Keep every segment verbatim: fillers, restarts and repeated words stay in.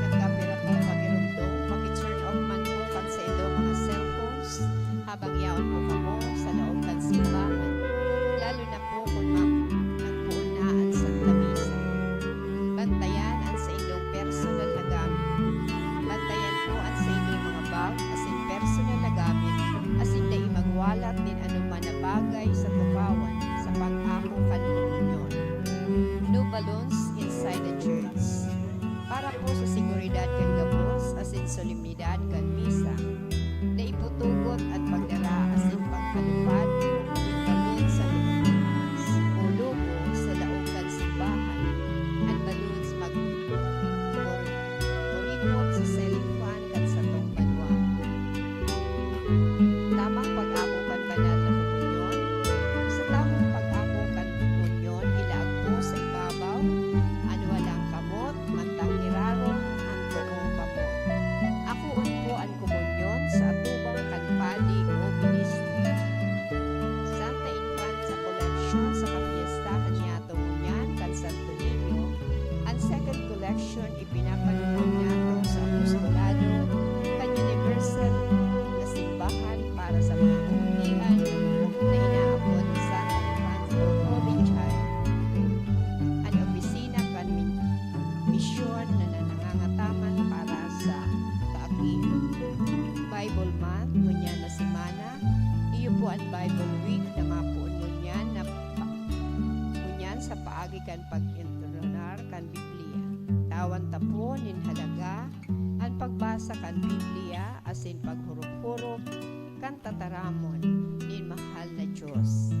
Nagkapira po pagirumdom, paki-turn off man po kan saindong mga cellphones habang yaon po kamo sa laog kan simbahan, lalo na po kun ma-, nagpoon na an Santa Misa. Bantayan an saindong personal na gamit. Bantayan po an saindong mga bag asin personal na gamit asin dai magwalat nin anoman na bagay sa tukawan sa pag-ako kan komunyon. No balloons inside the church. Para po sa seguridad kan gabos asin solemnidad kan misa, dai po tugot an pagdara asin pagkalupad nin balon sa lubong o lobo sa laog kan simbahan. An balon sa mag-, or-, kuripot sa ceiling fan kan satong banwa. Tamang pag-ako kan banal na komunyon. Sa tamang pag-ako kan komunyon, ilaag po sa ibabaw an walang kamot, mantang irarom an toong kamot. Akoon po an komunyon sa atubang kan padi o ministro. Santa Infanta Collection sa kapiestahan niyato ngunyan kan Santo Niño, an second collection ipinapanuhon niyato sa apostolado kan universal na simbahan para sa mga kabutihan na inaapod ni Santa Infanta o Holy Child. An opisina kan min-, misyon na nangangataman para sa kaagihan. Bible Month, ngunyan na semana, iyo po an Bible Week na mapoon ngunyan na pa-, ngunyan sa paagi kan pag-entonar kan Biblia. Tawan ta po nin halaga an pagbasa kan Biblia asin paghurop-hurop kan tataramon nin mahal na Dios.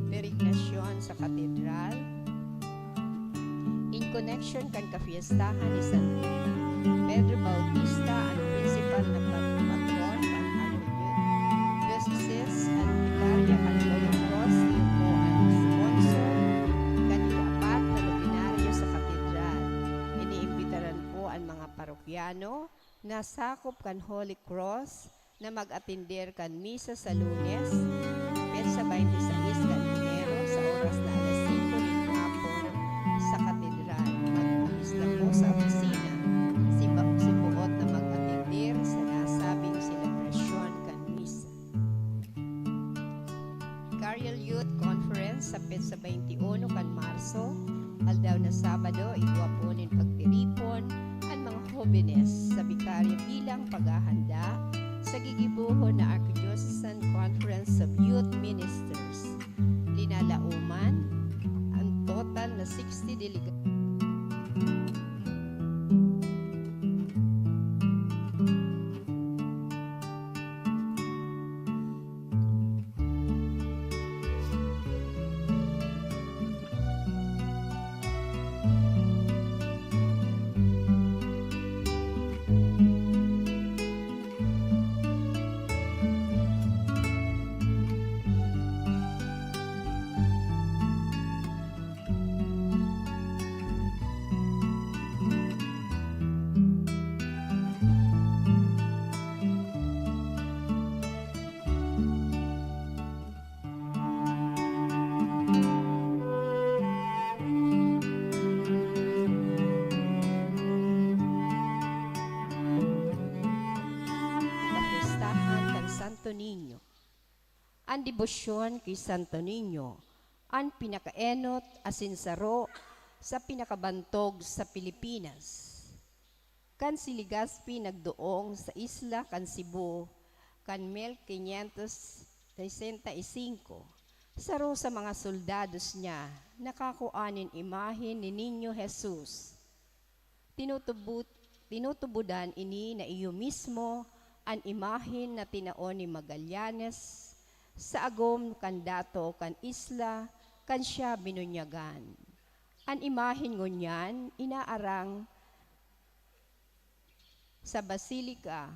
Peregrinacion sa katedral. In connection kan kapiestahan ni San Pedro Bautista, an prinsipal na pat-, patron kan Armenian Diocese, an Vicaria kan Holy Cross, iyo po an sponsor kan ikaapat na nobenaryo sa katedral. Iniimbitaran po an mga parokyano na sakop kan Holy Cross na mag-atender kan misa sa Lunes, petsa twenty-six kan Enero, sa oras na alas singko nin hapon, sa Katedral. Mag-alis lang po sa opisina si ba-, si buot na mag-atender sa nasabing selebrasyon kan misa. Vicarial Youth Conference sa petsa twenty-uno kan Marso, aldaw na Sabado, igwa po nin pagtiripon an mga hobenes sa Vicaria bilang paghahanda sa gigibohon na Archdiocesan Conference of Youth Ministers. Linalaoman an total na sixty delegates. An debosyon ki Santo Niño, an pinakaenot asin saro sa pinakabantog sa Pilipinas. Kan si Legazpi nagdoong sa isla kan Cebu kan mil quinientos sesenta y cinco, saro sa mga soldados niya nakakua nin imahen ni Niño Jesus. Tinutubod-, tinutubodan ini na iyo mismo an imahen na tinao ni Magallanes sa agom kan dato kan isla kan siya binunyagan. An imahen ngunyan inaarang sa Basilica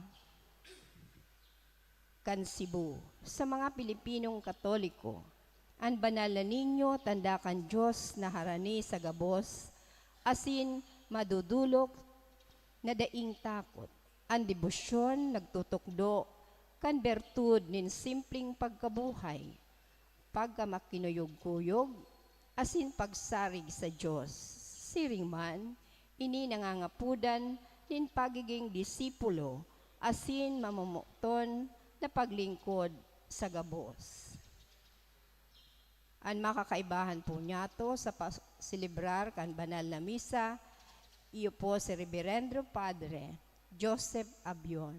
kan Cebu. Sa mga Pilipinong Katoliko, an banal na Niño tanda kan Dios na harani sa gabos asin madodolok na daing takot. An debosyon nagtutukdo kan bertud nin simpleng pagkabuhay, pagkamakinuyog-kuyog, asin pagsarig sa Dios. Siring man, ini nangangapodan nin pagigin disipulo asin mamomoton na paglingkod sa gabos. An makakaibahan po niyato sa paselebrar kan banal na misa, iyo po si Reberendo Padre Joseph Abion,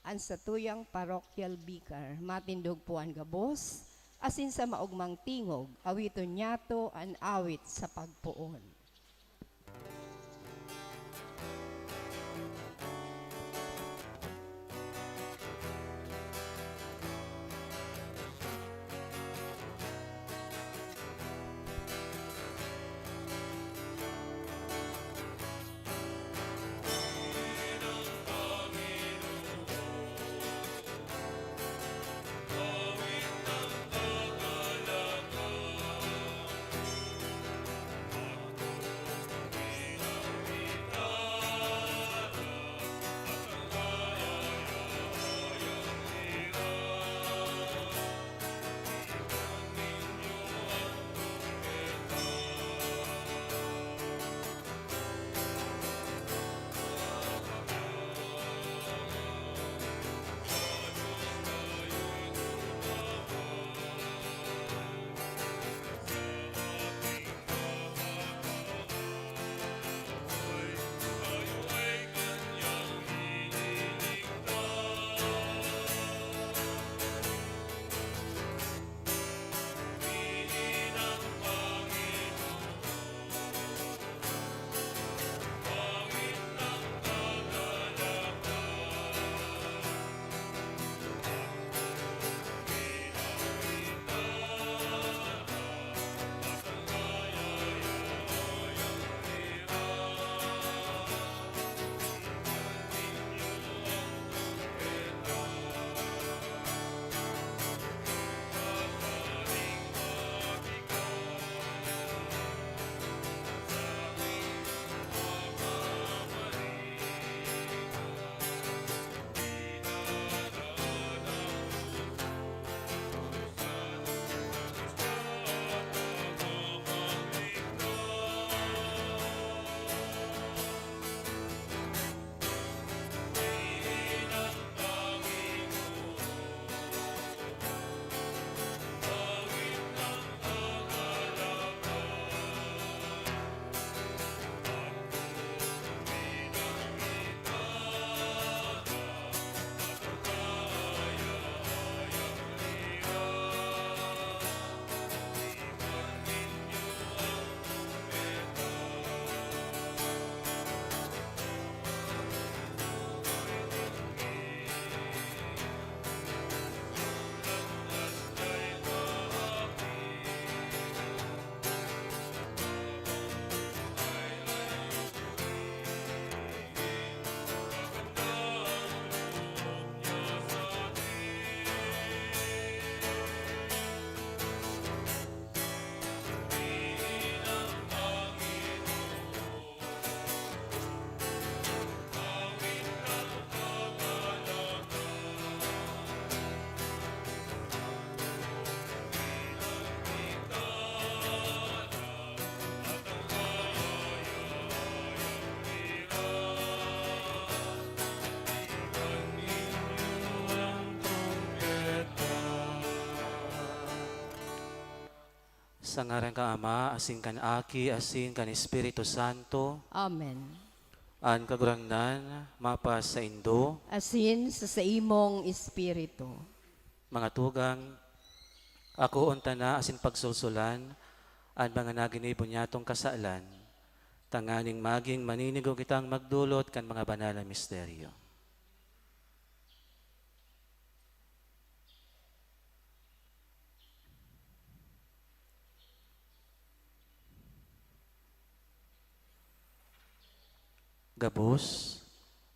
an satuyang parochial vicar. Matindog po an gabos, asin sa maogmang tingog, awiton niyato an awit sa pagpoon. Sa ngaran kan Ama, asin kan Aki, asin kan Espiritu Santo. Amen. An Kagurangnan mapasaindo. Asin sa saimong espiritu. Mga tugang, akoon ta na asin pagsulsulan an mga naginibo nyatong kasalan, tanganing magin maninigo kitang magdolot kan mga banal na misteryo. Gabos,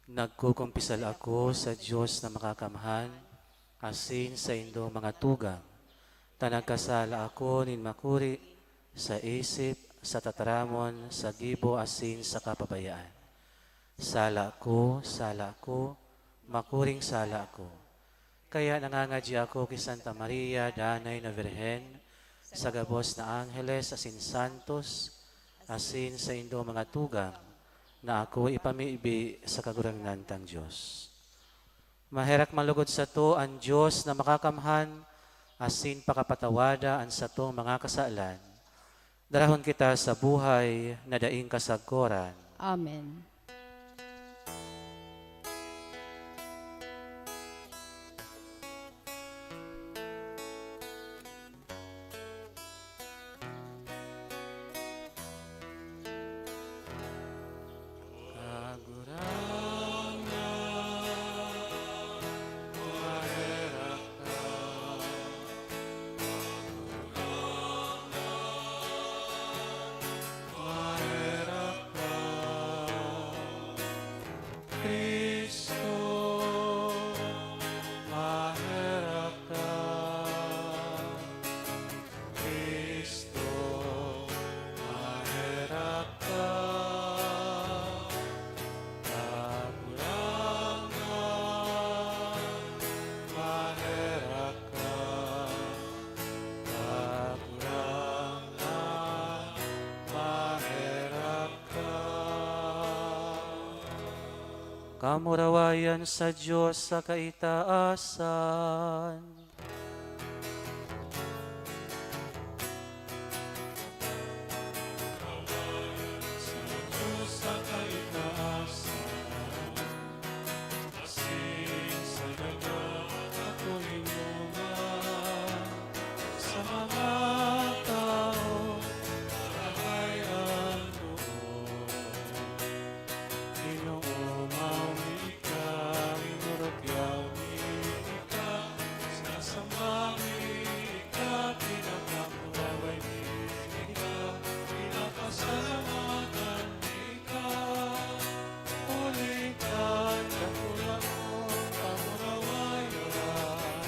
nagkukumpisal ako sa Dios na Makakamhan, asin saindo, mga tugang, ta nagkasala ako nin makuri sa isip, sa tataramon, sa gibo, asin sa kapabayaan. Sala ko, sala ko, makuring sala ko. Kaya nangangadya ako ki Santa Maria, Danay na Birhen, sa gabos na angheles asin santos, asin saindo, mga tugang, na ako ipamibi sa Kagurangnan tang Dios. Maherak man logod sato an Dios na Makakamhan, asin pakapatawada an satong mga kasalan. Darahon kita sa buhay na daing kasagkoran. Amen. Cristo, maherak ka. Cristo, maherak ka. Kagurangnan, maherak ka. Kagurangnan, maherak ka. Kamurawayan sa Dios sa kaitaasan. Kamurawayan sa Dios sa kaitaasan. Asin sa daga na kolinungan, sa mga tawo na nahay an loob. Ginoo, mawi ka, inorot yaw mi ika, sinasamba mi ika, pinakamurawayan mi ika, pinapasalamatan mi ika. Huli kan dakulang kamurawayan,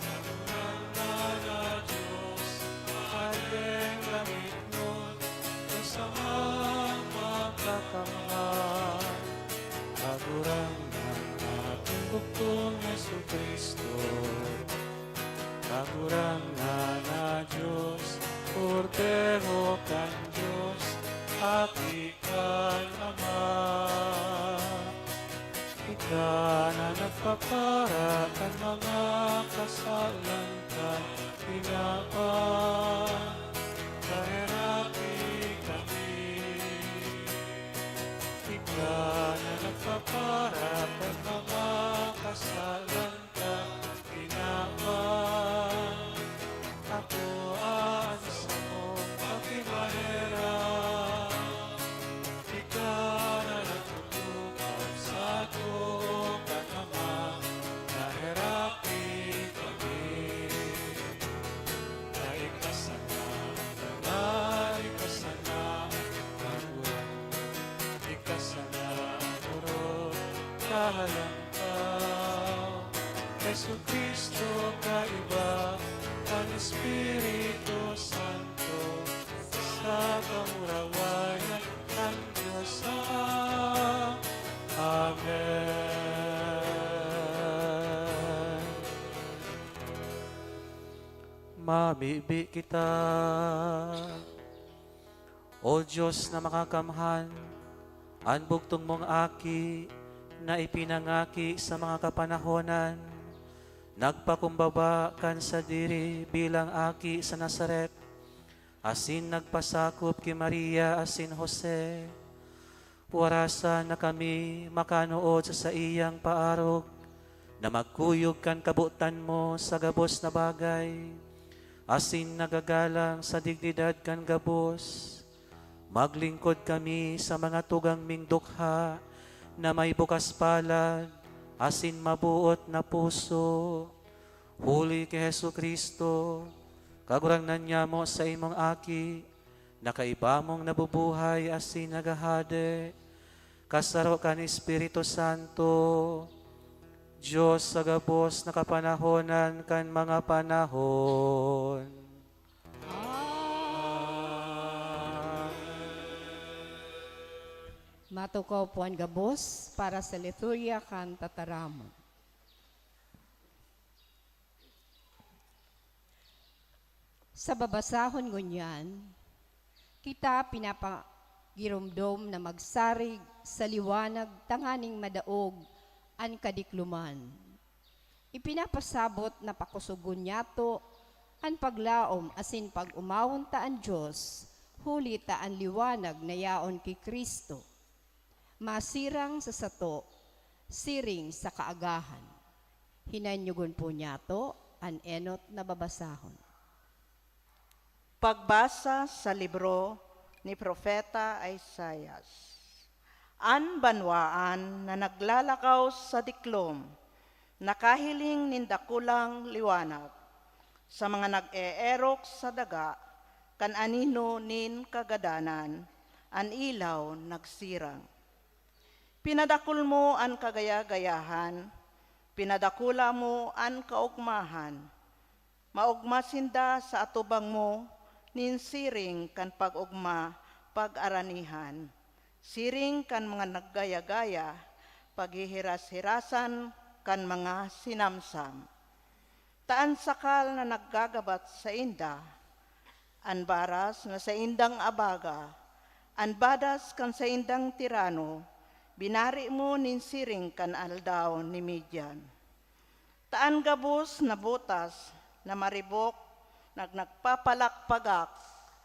Kagurangnan na Dios, Hadeng langitnon, Dios Amang makakamhan, Kagurangnan na timbukton Jesu-Cristo, Kagurangnan na Dios, Kordero kan Dios, Aki kan Ama. Ika na nagpapara kan mga kasalan kan tinawan, paheraki kami. Ika na nagpapara kan mga kasalan kan tinawan, akoa an samong pakimaherak. Ika na nagtutukaw sato kan Ama, naheraki kami. Dai ka sana, dai ka sana, Kagurangnan, ika sana, puro kahalang tao. Jesu-Cristo, kaiba kan Espiritu Santo, sa kamurawayan kan Dios Ama. Amen. Mamibi kita. O Dios na makakamhan, an bugtong mong Aki na ipinangaki sa mga kapanahonan, nagpakumbaba kan sadiri bilang aki sa Nazaret, asin nagpasakop ki Maria asin Jose, warasan na kami makanood sa saiyang paarog na magkuyog kan kabotan mo sa gabos na bagay, asin nagagalang sa dignidad kan gabos. Maglingkod kami sa mga tugang ming dukha na may bukas palad asin maboot na puso. Huli ki Jesu-Cristo, Kagurangnan nyamo sa imong Aki, na kaiba mong nabubuhay asin naghahade, kasaro kan Espiritu Santo, Dios sa gabos na kapanahonan kan mga panahon. Matukaw po an gabos para sa liturya kan tataramon. Sa babasahon ngunyan, kita pinapagiromdom na magsarig sa liwanag tanganing madaog an kadikloman. Ipinapasabot na pakosogon nyato an paglaom asin pag-omawon ta an Dios, huli ta an liwanag na yaon ki Cristo masirang sa sato siring sa kaagahan. Hinanyogon po nyato an enot na babasahon. Pagbasa sa libro ni Propeta Isaias. An banwaan na naglalakaw sa diklom, nakahiling nin dakulang liwanag. Sa mga nag-eerok sa daga, kan anino nin kagadanan, an ilaw nagsirang. Pinadakul mo an kagaya-gayahan, pinadakula mo an kaogmahan. Maogma sinda sa atubang mo nin siring kan pag-ogma pag-aranihan, siring kan mga naggaya-gaya paghihiras-hirasan kan mga sinamsam. Ta an sakal na naggagabat sainda, an baras na saindang abaga, an badas kan saindang tirano, binari mo nin siring kan aldaw ni Midian. Ta an gabos na butas na maribok nag nagpapalakpagak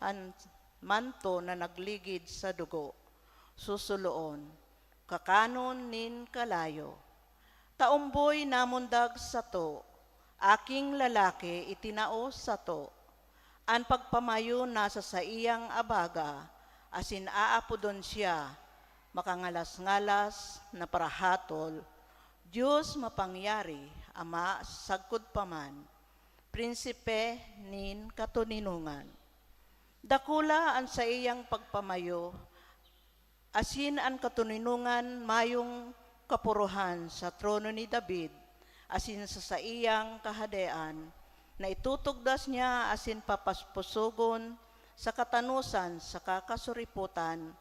an manto na nagligid sa dugo, susuloon, kakanon nin kalayo. Ta omboy namundag sato, aking lalaki itinao sato. An pagpamayo nasa saiyang abaga, asin aapodon siya Makangalas-ngalas na Parahatol, Dios Mapangyari, Ama sagkod pa man, Prinsipe nin katoninongan. Dakula an saiyang pagpamayo, asin an katoninongan mayong kapurohan sa trono ni David asin sa saiyang kahadean, na itutugdas niya asin papaspusogon sa katanosan saka kasuripotan,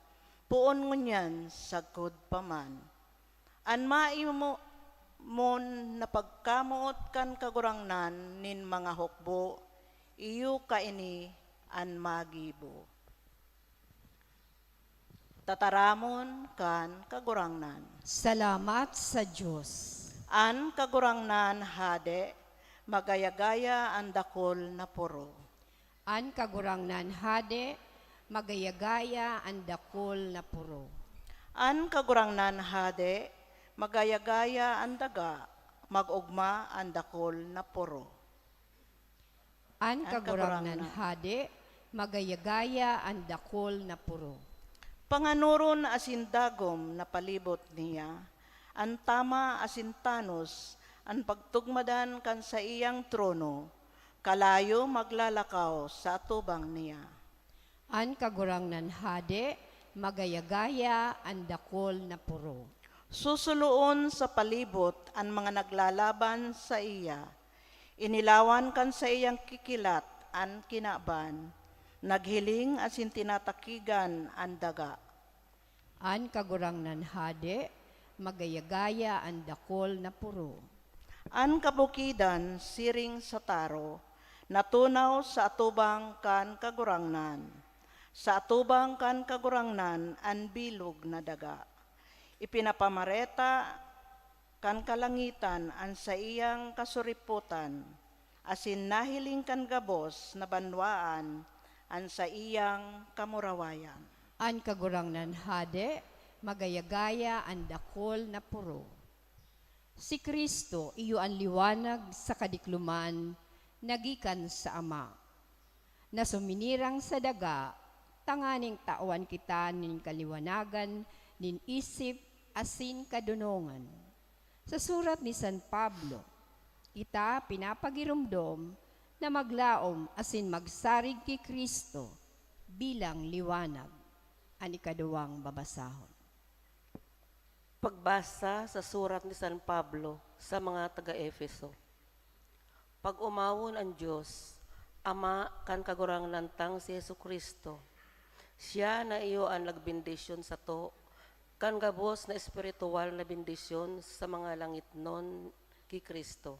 poon ngunyan sagkod pa man. An maimo mon na pagkamoot kan Kagurangnan nin mga hukbo, iyo kaini an magibo. Tataramon kan Kagurangnan. Salamat sa Dios. An Kagurangnan Hade, magaya-gaya an dakul na poro. An Kagurangnan Hade, magaya-gaya an dakul na poro. An Kagurangnan Hade, magaya-gaya an daga, mag-ogma an dakul na poro. An Kagurangnan Hade, magaya-gaya an dakul na poro. Panganoron asin dagom na palibot niya, an tama asin tanos an pagtugmadan kan saiyang trono, kalayo maglalakaw sa atubang niya. An Kagurangnan Hade, magaya-gaya an dakul na poro. Susuloon sa palibot an mga naglalaban saiya. Inilawan kan saiyang kikilat an kinaban, naghiling asin tinatakigan an daga. An Kagurangnan Hade, magaya-gaya an dakul na poro. An kabukidan siring sa taro, natunaw sa atubang kan Kagurangnan. Sa atubang kan Kagurangnan an bilog na daga. Ipinapamareta kan kalangitan an saiyang kasuripotan, asin nahiling kan gabos na banwaan an saiyang kamurawayan. An Kagurangnan Hade, magaya-gaya an dakul na poro. Si Cristo iyo an liwanag sa kadikloman na gikan sa Ama, na suminirang sa daga tanganing tawan kita nin kaliwanagan nin isip asin kadonongan. Sa surat ni San Pablo, kita pinapagiromdom na maglaom asin magsarig ki Cristo bilang liwanag. An ikaduwang babasahon. Pagbasa sa surat ni San Pablo sa mga taga-Efeso. Pag-omawon an Dios, Ama kan Kagurangnan tang si Jesu-Cristo. Siya na iyo an nagbendisyon sato kan gabos na espirituwal na bendisyon sa mga langitnon ki Cristo.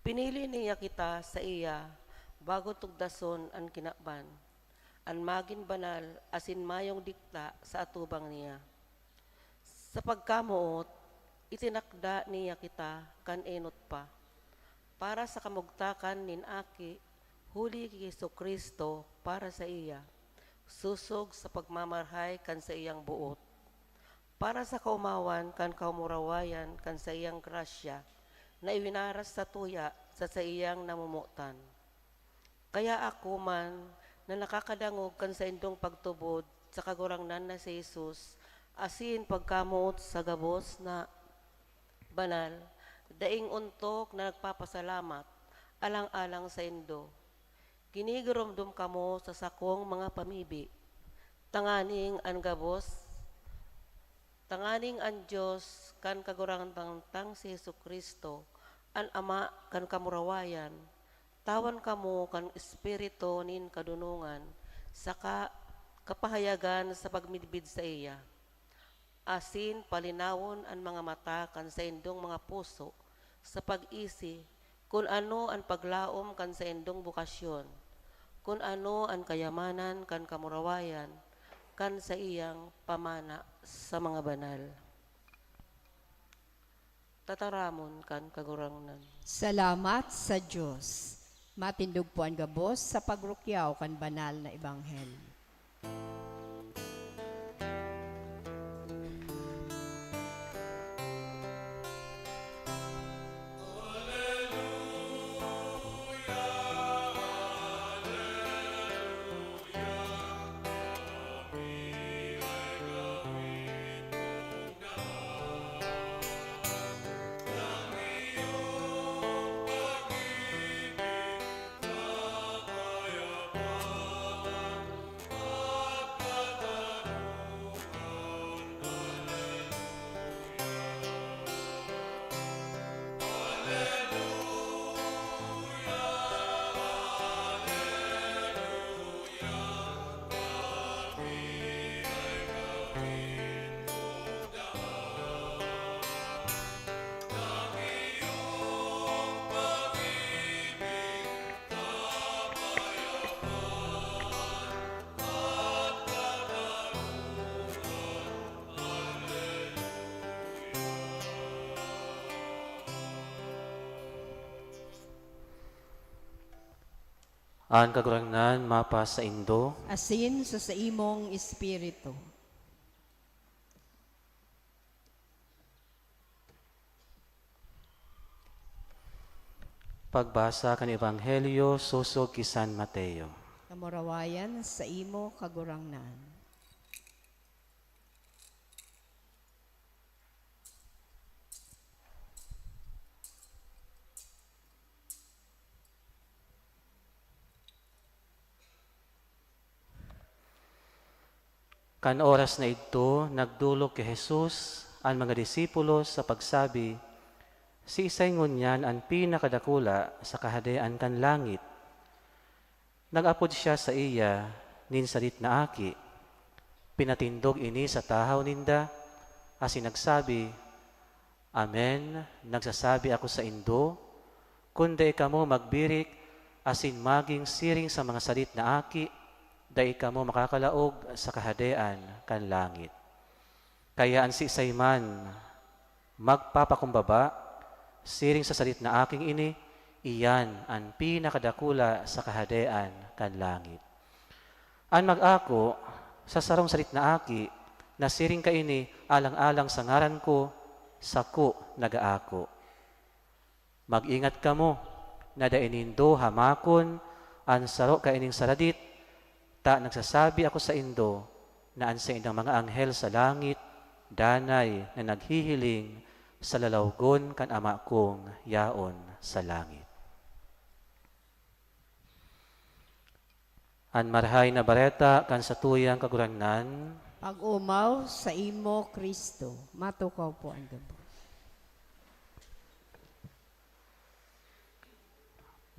Pinili niya kita saiya bago tugdason an kinaban, an magin banal asin mayong dikta sa atubang niya. Sa pagkamoot, itinakda niya kita kan enot pa, para sa kamugtakan nin Aki, huli ki Jesu-Cristo para saiya, sosog sa pagmamarhay kan saiyang boot, para sa kaomawan kan kamurawayan kan saiyang grasya na iwinaras satuya sa saiyang namomotan. Kaya ako man, na nakakadangog kan saindong pagtubod sa Kagurangnan na si Jesus, asin pagkamoot sa gabos na banal, daing ontok na nagpapasalamat alang-alang saindo. Ginigiromdom kamo sa sakong mga pamibi, tanganing an gabos, tanganing an Dios kan Kagurangnan tang si Jesu-Cristo, an Ama kan kamurawayan, tawan kamo kan espiritu nin kadonongan saka kapahayagan sa pagmidbid saiya, asin palinawon an mga mata kan saindong mga puso sa pag-isi kun ano an paglaom kan saindong bokasyon, kun ano an kayamanan kan kamurawayan kan saiyang pamana sa mga banal. Tataramon kan Kagurangnan. Salamat sa Dios. Matindog po an gabos sa pagrukyaw kan banal na ebanghelyo. An Kagurangnan mapasaindo. Asin sa saimong espiritu. Pagbasa kan Ebanghelyo sosog ki San Mateo. Kamurawayan sa imo, Kagurangnan. Kan oras na idto, nagdolok ki Jesus an mga disipulos sa pagsabi, "Siisay ngunyan an pinakadakula sa Kahadean kan langit?" Nag-apod siya saiya nin sadit na aki. Pinatindog ini sa tahaw ninda, asin nagsabi, "Amen, nagsasabi ako saindo, kun dai kamo magbirik asin magin siring sa mga sadit na aki, dai kamo makakalaog sa Kahadean kan langit. Kaya an siisay man magpapakumbaba siring sa sadit na aking ini, iyan an pinakadakula sa Kahadean kan langit." An mag-ako sa sarong sadit na aki, nasiring kaini alang-alang sa ngaran ko, sako nag-aako. Mag-ingat kamo na dai nindo hamakon an saro kaining saradit, ta nagsasabi ako saindo na an saindang mga anghel sa langit danay na naghihiling sa lalawgon kan Ama kong yaon sa langit. An Marahay na Bareta kan satuyang Kagurangnan. Pag-omaw saimo, Cristo. Matukaw po an gabos.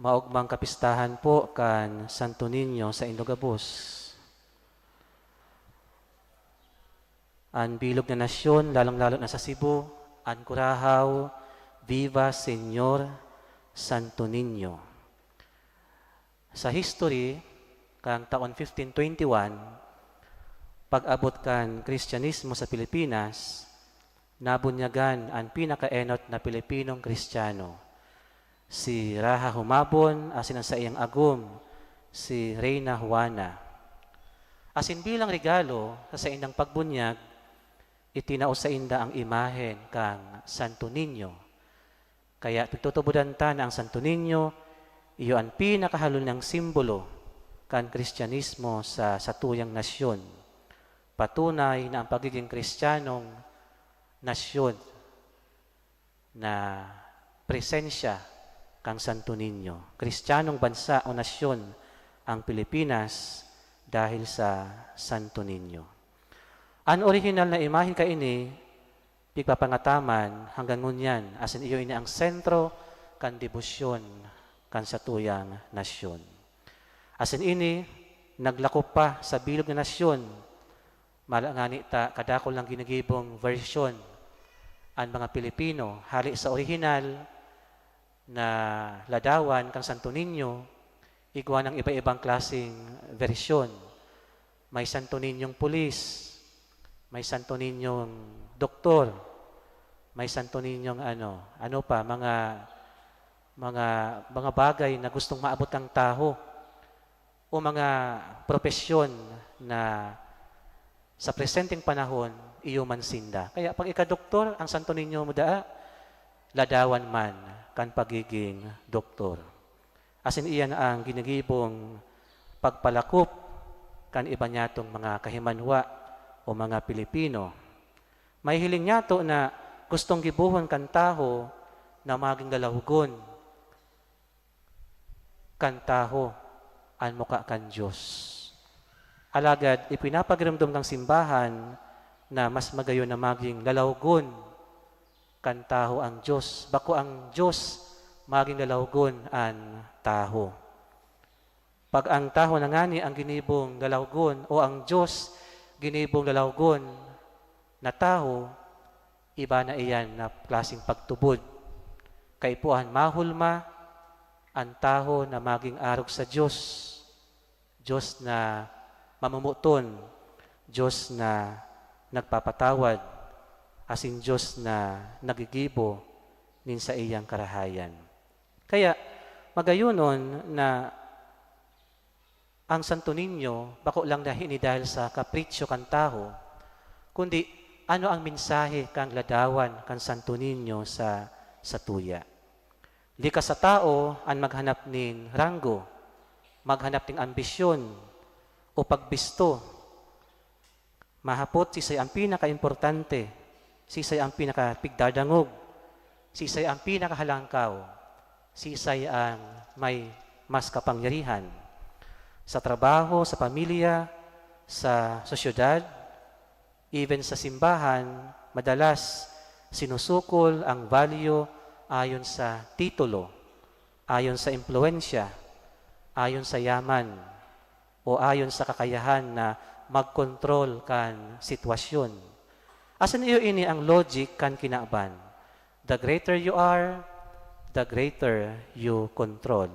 Maogmang kapistahan po kan Santo Niño saindo gabos. An bilog na nasyon, lalong-lalo na sa Cebu, an Curahaw, Viva Señor Santo Niño. Sa history, kan taon fifteen twenty-one, pag-abot kan Kristiyanismo sa Pilipinas, nabunyagan an pinakaenot na Pilipinong Kristiyano, si Raha Humabon asin an saiyang agom, si Reyna Juana. Asin bilang regalo sa saindang pagbunyag, itinao sainda an imahen kan Santo Niño. Kaya pigtutubodan ta na ang Santo Niño iyo an pinakahalon niyang simbolo kan Kristiyanismo sa satuyang nasyon. Patunay na ang pagiging Kristiyanong nasyon na presensya kan Santo Niño. Kristiyanong bansa o nasyon ang Pilipinas dahil sa Santo Niño. An orihinal na imahen kaini, pigpapangataman hanggang ngunyan, asin iyo ini ang sentro kan debosyon kan satuyang nasyon. Asin ini, naglakop pa sa bilog na nasyon, mala ngani ta kadakul nang ginigibong version an mga Pilipino hale sa orihinal na ladawan kan Santo Niño, igwa nang iba-ibang klaseng version. May Santo Niñong pulis, may Santo Niñong doktor, may Santo Niñong ano, ano pa, mga, mga, mga bagay na gustong maabot kan tawo o mga propesyon na sa presenteng panahon, iyo man sinda. Kaya pag ika doktor, ang Santo Niño mo daa, ladawan man kan pagiging doktor. Asin iyan ang ginigibong pagpalakop kan iba niyatong mga kahimanwa o mga Pilipino. May hiling niyato na gustong gibohon kan tawo na maging lalawgon kan tawo an muka kan Dios. Alagad ipinapagiromdom kan simbahan na mas magayon na maging lalawgon kan tawo ang Dios. Bako ang Dios magin lalawgon an tawo. Pag ang tawo na ngani ang ginibong lalawgon o ang Dios ginibong lalawgon na tawo, iba na iyan na klaseng pagtubod. Kaipuhan mahulma an tawo na maging arog sa Dios. Dios na mamomoton, Dios na nagpapatawad, asin Dios na naggigibo nin saiyang karahayan. Kaya, magayonon na ang Santo Niño bako lang na ini dahil sa kapritsyo kan tawo, kundi ano ang mensahe kan ladawan kan Santo Niño sa satuya. Likas sa tawo an maghanap nin ranggo, maghanap nin ambisyon, o pagbisto. Mahapot siisay ang pinakaimportante, siisay ang pinakapigdadangog, siisay ang pinakahalangkaw, siisay ang may mas kapangyarihan. Sa trabaho, sa pamilya, sa sosyedad, even sa simbahan, madalas sinusukol ang value ayon sa titulo, ayon sa impluwensya, ayon sa yaman, o ayon sa kakayahan na magkontrol kan sitwasyon. Asin iyo ini ang logic kan kinaban. The greater you are, the greater you control.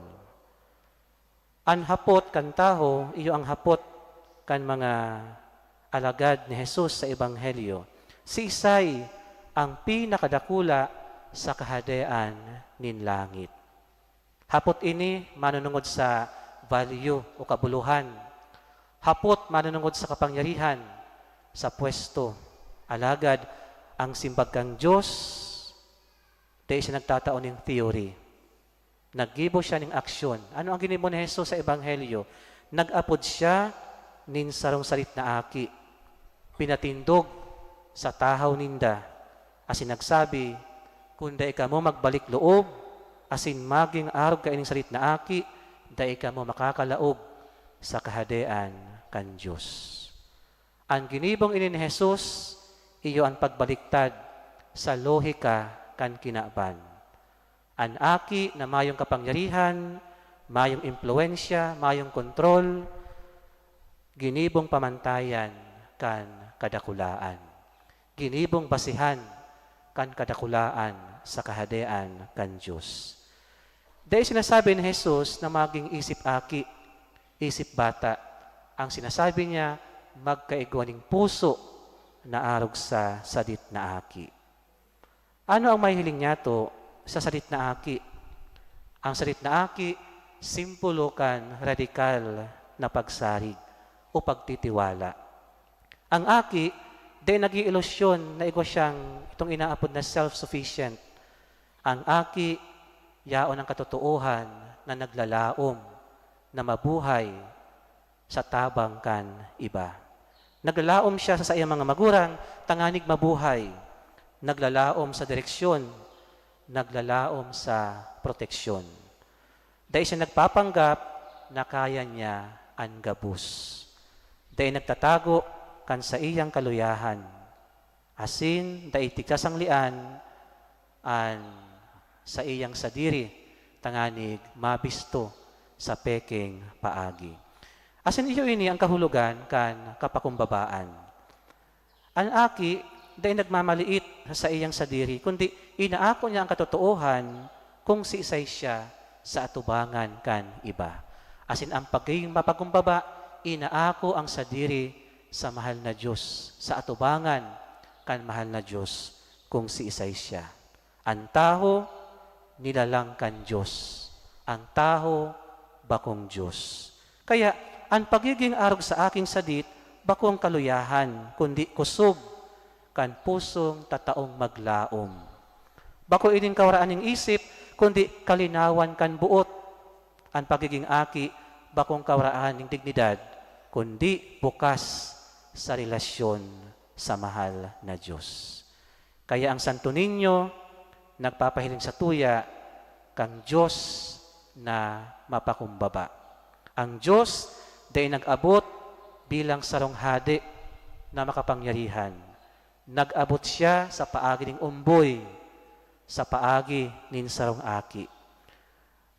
An hapot kan tawo, iyo ang hapot kan mga alagad ni Jesus sa Ebanghelyo. Siisay ang pinakadakula sa Kahadean nin langit? Hapot ini manunungod sa value o kabulohan. hapot manunungod sa kapangyarihan, sa pwesto. Alagad, ang simbag kan Dios, dai siya nagtatao nin theory. Naggibo siya nin aksyon. Ano ang ginibo ni Jesus sa Ebanghelyo? Nag-apod siya nin sarong sadit na aki. Pinatindog sa tahaw ninda, asin nagsabi, "Kun dai kamo magbalik loob, asin magin arog kaining sadit na aki, dai kamo makakalaog sa Kahadean kan Dios." An ginibong ini ni Jesus, iyo an pagbaliktad sa lohika kan kinaban. An aki na mayong kapangyarihan, mayong impluwensya, mayong kontrol, ginibong pamantayan kan kadakulaan. Ginibong basihan kan kadakulaan sa Kahadean kan Dios. Dai sinasabi ni Jesus na magin isip aki, isip bata. Ang sinasabi niya, magkaigwa nin puso na arog sa sadit na aki. Ano ang mahihiling niyato sa sadit na aki? Ang sadit na aki, simbolo kan radikal na pagsarig o pagtitiwala. Ang aki, dai nag-iilusyon na igwa siyang itong inaapod na self-sufficient. Ang aki, yaon ang katotoohan na naglalaom, na mabuhay sa tabang kan iba. Naglalaom siya sa saiyang mga magurang tanganing mabuhay. Naglalaom sa direksyon, naglalaom sa proteksyon. Dai siya nagpapanggap na kaya niya an gabos. Dai nagtatago kan saiyang kaluyahan. Asin dai tigsasanglian an saiyang sadiri tanganing mabisto sa pekeng paagi. Asin iyo ini an kahulogan kan kapakumbabaan. An aki dai nagmamaliit sa saiyang sadiri, kundi inaako niya an katotoohan kung siisay siya sa atubangan kan iba. Asin an pagigin mapakumbaba, inaako an sadiri sa mahal na Dios, sa atubangan kan mahal na Dios, kung siisay siya. An tawo, nilalang kan Dios. An tawo, bakong Dios. Kaya, an pagigin arog sa aking sadit, bakong kaluyahan, kundi kusog kan pusong tataong maglaom. Bako ining kawaraan nin isip, kundi kalinawan kan boot. An pagigin aki, bakong kawaraan nin dignidad, kundi bukas sa relasyon sa mahal na Dios. Kaya ang Santo Niño nagpapahiling satuya kan Dios na mapakumbaba. Ang Dios dai nag-abot bilang sarong hade na makapangyarihan. Nag-abot siya sa paagi nin omboy, sa paagi nin sarong aki.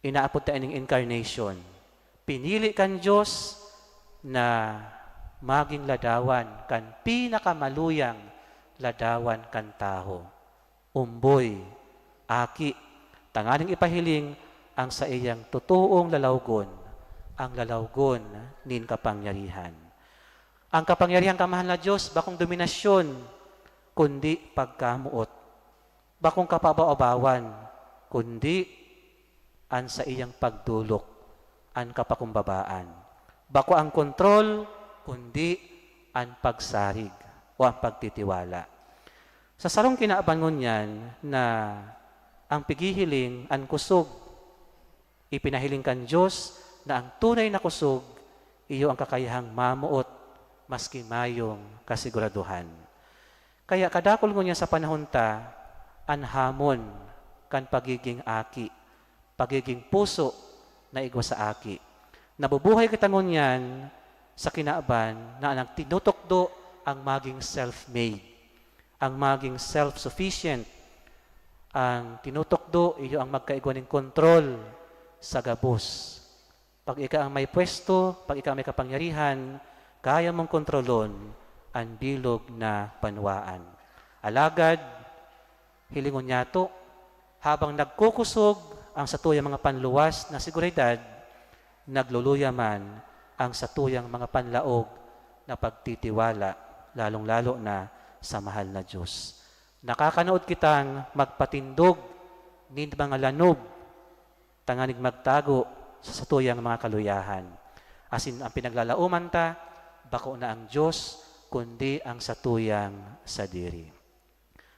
Inaapod ta ining incarnation. Pinili kan Dios na magin ladawan kan pinakamaluyang ladawan kan tawo. Omboy, aki, tanganing ipahiling ang saiyang totoong lalawgon, ang lalawgon nin kapangyarihan. Ang kapangyarihan kan mahal na Dios, bakong dominasyon, kundi pagkamoot. Bakong kapabaw-abawan, kundi an saiyang pagdolok, an kapakumbabaan. Bako ang kontrol, kundi an pagsarig o an pagtitiwala. Sa sarong kinaban ngunyan na ang pighihiling, an kusog, ipinahiling kan Dios na ang tunay na kusog, iyo ang kakayahang mamoot maski mayong kasiguraduhan. Kaya kadakul ngunyan sa panahon ta, an hamon kan pagiging aki, pagiging puso na igwa sa aki. Nabubuhay kita ngunyan sa kinaban na nagtinutukdo ang maging self-made, ang maging self-sufficient. Ang tinutukdo, iyo ang magkaigwa nin kontrol sa gabos. Pag ika ang may pwesto, pag ika ang may kapangyarihan, kaya mong kontrolon an bilog na banwaan. Alagad, hilingon niyato, habang nagkukusog ang satuyang mga panluwas na seguridad, nagluluya man ang satuyang mga panlaog na pagtitiwala, lalong-lalo na sa mahal na Dios. Nakakanood kitang magpatindog nin mga lanob tanganing magtago sa satuyang mga kaluyahan. Asin ang pinaglalaoman ta, Bako na ang Dios, kundi ang satuyang sadiri.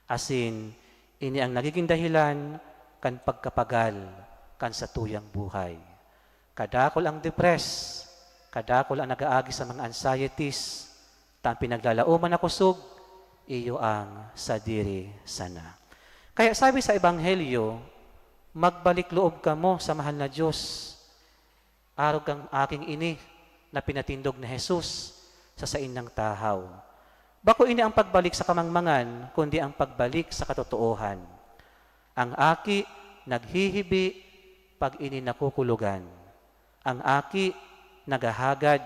Asin, ini ang nagigin dahilan kan pagkapagal kan satuyang buhay. Kadakul ang depress, kadakul ang nag-aagi sa mga anxieties, ta an pinaglalaoman na kusog, iyo ang sadiri sana. Kaya sabi sa Ebanghelyo, "Magbalik loob kamo sa mahal na Dios." Arog kan aking ini na pinatindog ni Jesus sa saindang tahaw. Bako ini ang pagbalik sa kamangmangan, kundi ang pagbalik sa katotoohan. Ang aki naghihibi pag ini nakukulogan. Ang aki naghahagad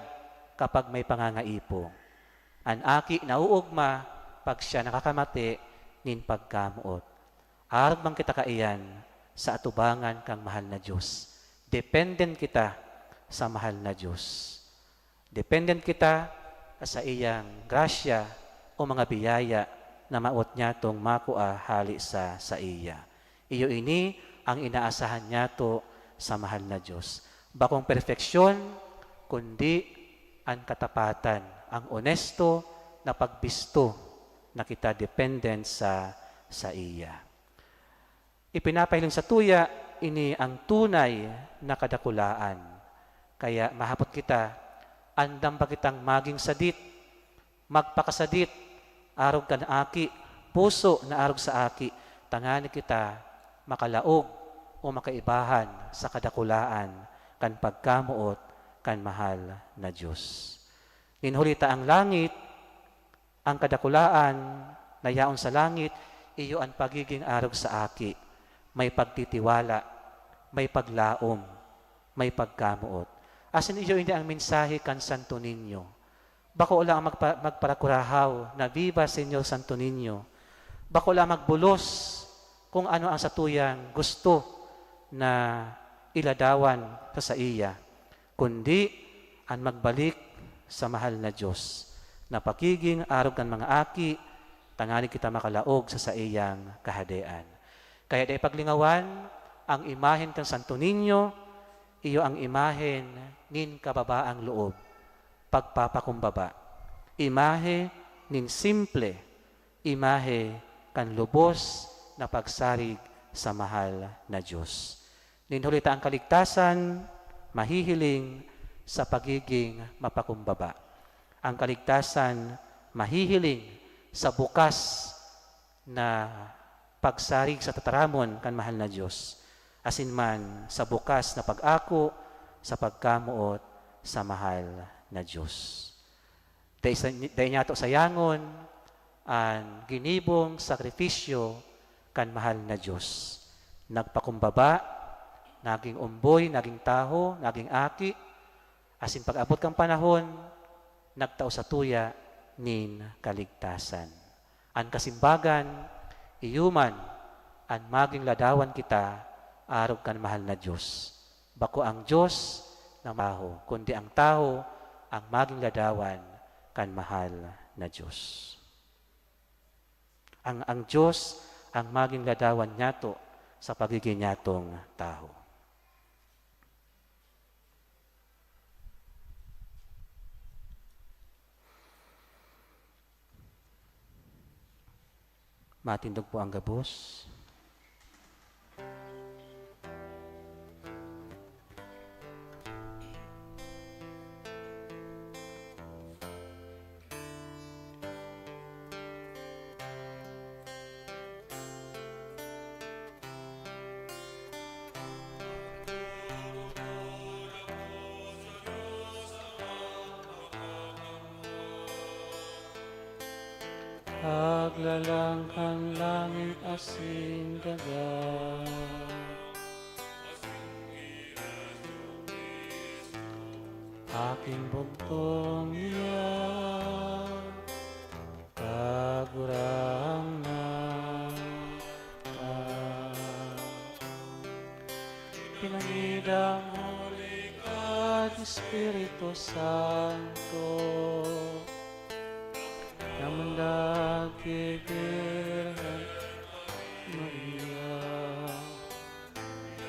kapag may pangangaipo. An aki nauugma pag siya nakakamate nin pagkamoot. Arog man kita kaiyan sa atubangan kan mahal na Dios. Dependent kita sa mahal na Dios. Dependent kita sa iyang grasya o mga biyaya na mawot niyatong makua hali sa saiya. Iyo ini ang inaasahan niyato sa mahal na Dios. Bakong perfeksyon, kundi an katapatan, ang onesto na pagbisto na kita dependent sa saiya. Ipinapahiling satuya ini ang tunay na kadakulaan. Kaya mahapot kita, andam ba kitang magin sadit, magpakasadit, arog kan aki, puso na arog sa aki, tanganing kita makalaog o makaibahan sa kadakulaan kan pagkamoot kan mahal na Dios. Nin huli ta ang langit, ang kadakulaan na yaon sa langit, iyo an pagigin arog sa aki, may pagtitiwala, may paglaom, may pagkamoot. Asin iyo ini ang mensahe kan Santo Niño. Bako lang magpa-, magparakurahaw na, "Viva Señor Santo Niño." Bako lang magbulos kung ano ang satuyang gusto na iladawan sa saiya, kundi an magbalik sa mahal na Dios, na pagigin arog kan mga aki, tanganing kita makalaog sa saiyang Kahadean. Kaya dai paglingawan, ang imahen kan Santo Niño, iyo ang imahen nin kababaang loob, pagpapakumbaba, imahe nin simple, imahe kan lubos na pagsarig sa mahal na Dios. Nin huli ta ang kaligtasan mahihiling sa pagiging mapakumbaba. Ang kaligtasan mahihiling sa bukas na pagsarig sa tataramon kan mahal na Dios, asin man sa bukas na pag-ako sa pagkamoot sa mahal na Dios. Dai sa, dai niyato sayangon an ginibong sakrifisyo kan mahal na Dios. Nagpakumbaba, naging omboy, naging tawo, naging aki, asin pag-abot kan panahon, nagtao satuya nin kaligtasan. An kasimbagan, iyo man an magin ladawan kita arog kan mahal na Dios. Bako ang Dios na tawo, kundi ang tawo ang magin ladawan kan mahal na Dios. Ang, ang Dios ang magin ladawan niyato sa pagigin niyatong tawo. Matindog po ang gabos. Paglalang kan langit asin daga, aking bugtong niya, Kagurangnan, pinangidang huli ka, Espiritu Santo, na mandag ki Birhen Maria.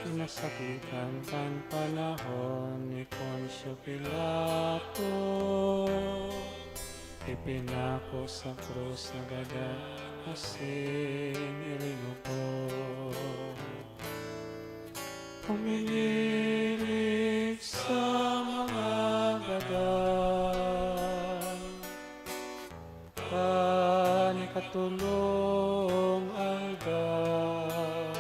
Pinasakitan kan panahon ni Poncio Pilato, Ipinako sa krus na gadan asin irinubok. Umihilig sa mga gadan, kan ikatolong aldaw,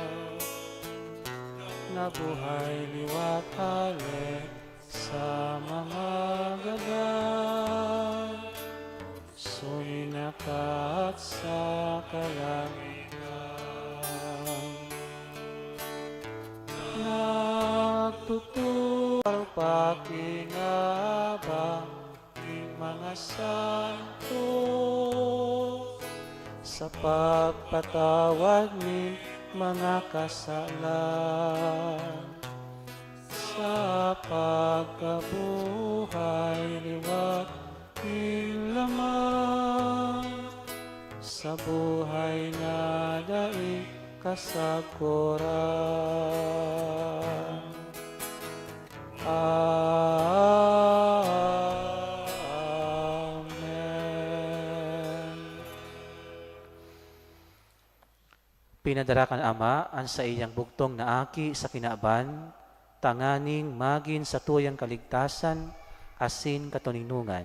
nabuhay liwat hale sa mga gadan, sumina ka sa kalangitan. Nagtutuwal pakinabang nin mga santo sa pagpatawad nin mga kasalan, sa pagkabuhay liwat nin laman, sa buhay na dai kasaguran. Amen. Pinadara kan Ama an saiyang bugtong na Aki sa kinaban, tanganing magin satuyang kaligtasan asin katoninongan.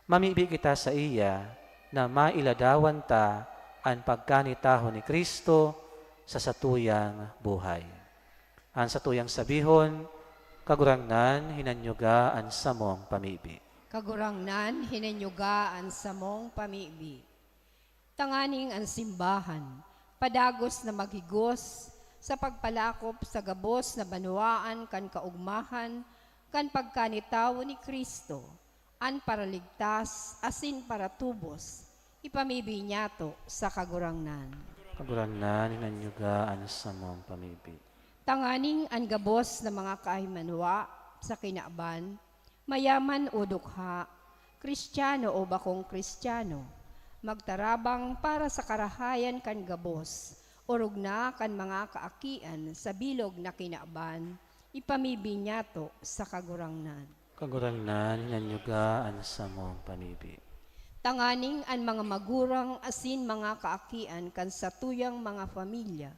Mamibi kita saiya na mailadawan ta an pagkanitaho ni Cristo sa satuyang buhay. An satuyang sabihon, "Kagurangnan, hinanyuga an samong pamibi." Kagurangnan, hinanyuga an samong pamibi. Tanganing an simbahan padagos na maghigos sa pagpalakop sa gabos na banwaan kan kaogmahan kan pagkanitawo ni Cristo, an Paraligtas asin Paratubos, ipamibi niyato sa Kagurangnan. Kagurangnan, hinanyuga an samong pamibi. Tanganing an gabos na mga kahimanwa sa kinaban, mayaman o dukha, Kristiyano o bakong Kristiyano, magtarabang para sa karahayan kan gabos, orog na kan mga kaakian sa bilog na kinaban, ipamibi niyato sa Kagurangnan. Kagurangnan, hinanyuga an samong pamibi. Tanganing an mga magurang asin mga kaakian kan satuyang mga pamilya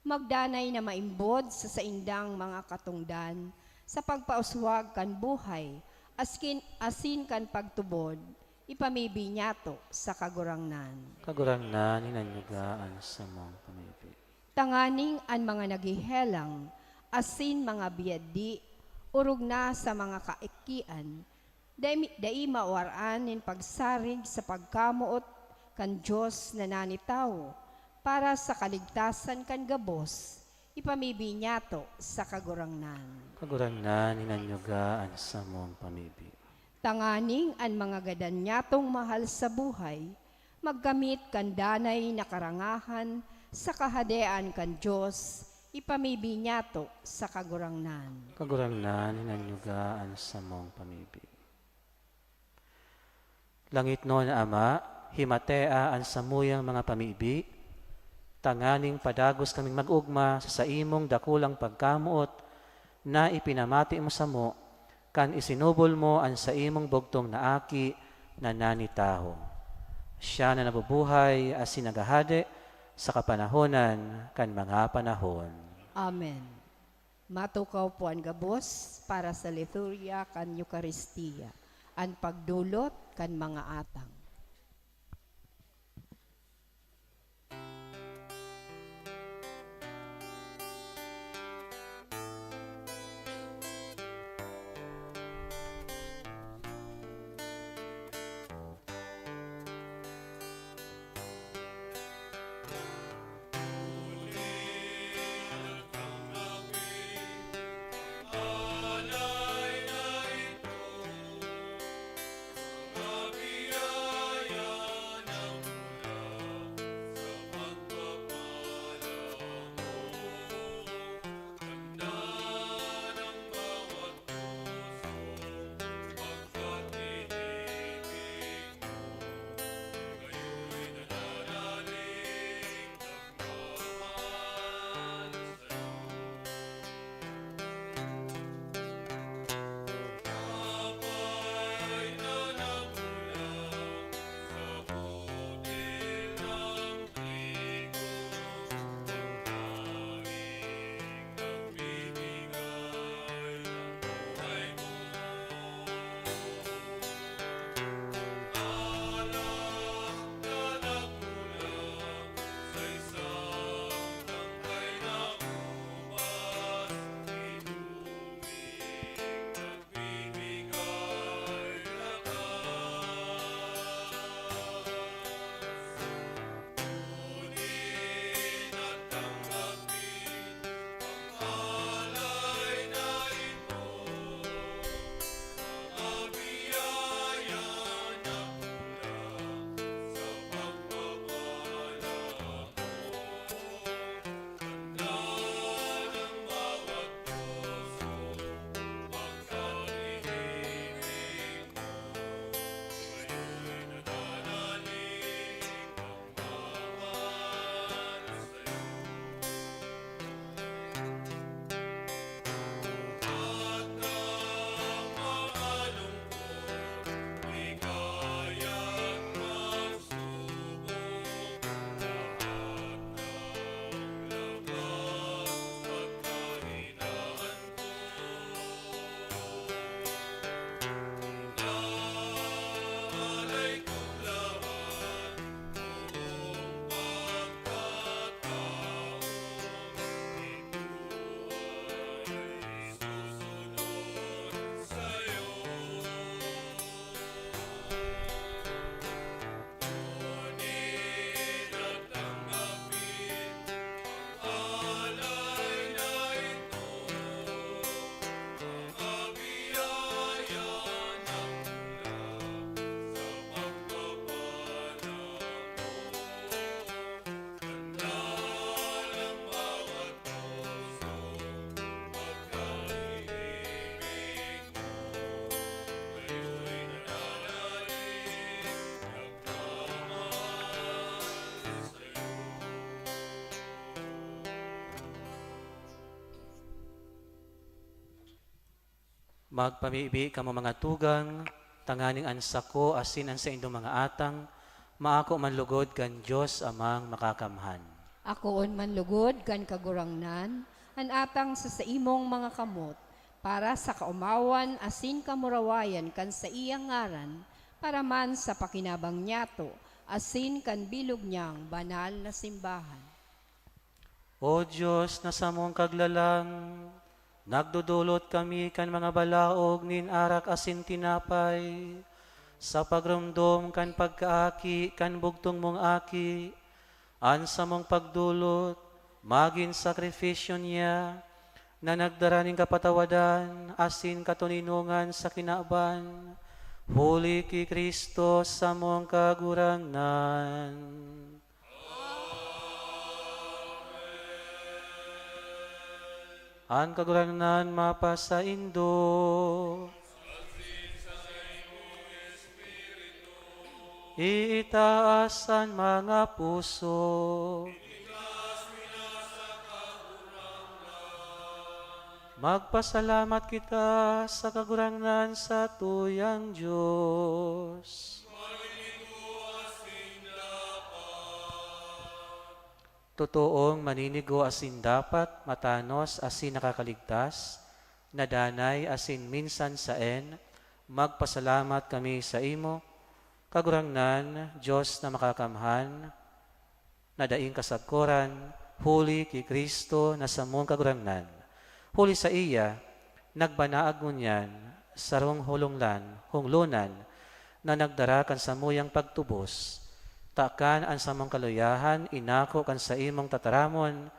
magdanay na maimbod sa saindang mga katongdan sa pagpauswag kan buhay askin, asin kan pagtubod, ipamibi niyato sa Kagurangnan. Kagurangnan, hinanyuga an samong pamibi. Tanganing an mga naghehelang asin mga biyadi, orog na sa mga kaakian, dai, dai mawaran nin pagsarig sa pagkamoot kan Dios na nanitawo para sa kaligtasan kan gabos, ipamibi niyato sa Kagurangnan. Kagurangnan, hinanyuga an samong pamibi. Tanganing an mga gadan niyatong mahal sa buhay magkamit kan danay na karangahan sa Kahadean kan Dios, ipamibi niyato sa Kagurangnan. Kagurangnan, hinanyuga an samong pamibi. Langitnon na Ama, himatea an samuyang mga pamibi, tanganing padagos kaming mag-ogma sa saimong dakulang pagkamoot na ipinamati mo samo kan isinubol mo an saimong bugtong na Aki na nanitaho. Siya na nabubuhay asin naghahade sa kapanahonan kan mga panahon. Amen. Matukaw po an gabos para sa liturya kan Eukaristia, an pagdolot kan mga atang. Magpamibi kamo, mga tugang, tanganing an sako asin an saindong mga atang maako man lugod kan Dios Amang Makakamhan. Akoon man lugod kan Kagurangnan an atang sa saimong mga kamot, para sa kaomawan asin kamurawayan kan saiyang ngaran, para man sa pakinabang niyato asin kan bilog niyang banal na simbahan. O Dios na samong Kaglalang, nagdodolot kami kan mga balaog nin arak asin tinapay, sa pagromdom kan pagkaaki kan bugtong mong Aki. An samong pagdolot magin sakrifisyo niya, na nagdara nin kapatawadan asin katoninongan sa kinaban, huli ki Cristo samong Kagurangnan. An Kagurangnan mapasaindo. Iitaas an mga puso. Magpasalamat kita sa Kagurangnan satuyang Dios. Totoong maninigo asin dapat, matanos asin nakakaligtas, na danay asin minsan saen, magpasalamat kami saimo, Kagurangnan, Dios na makakamhan, na daing kasagkoran, huli ki Cristo na samong Kagurangnan. Huli saiya, nagbanaag ngunyan sarong holonglan, honglonan, na nagdara kan samuyang pagtubos. Takan an samong kaluyahan inako kan saimong tataramon,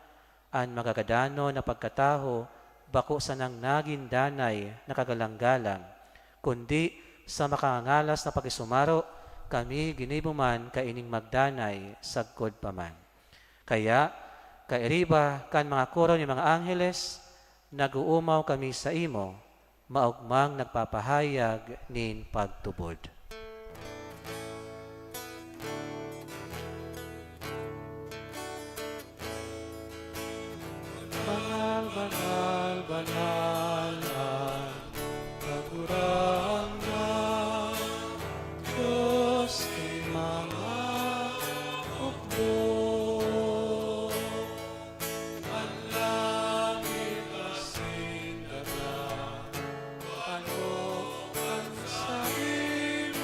an magagadanon na pagkatawo bako sanang nagin danay na kagalang-galang, kundi sa makangangalas na pakisumaro, kami ginibo man kaining magdanay sagkod pa man. Kaya, kairiba kan mga koro nin mga angheles, nag-oomaw kami saimo, maogmang nagpapahayag nin pagtubod. Banal, banal, banal an Kagurangnan, Dios nin mga hukbo. An langit asin daga, ano an saimong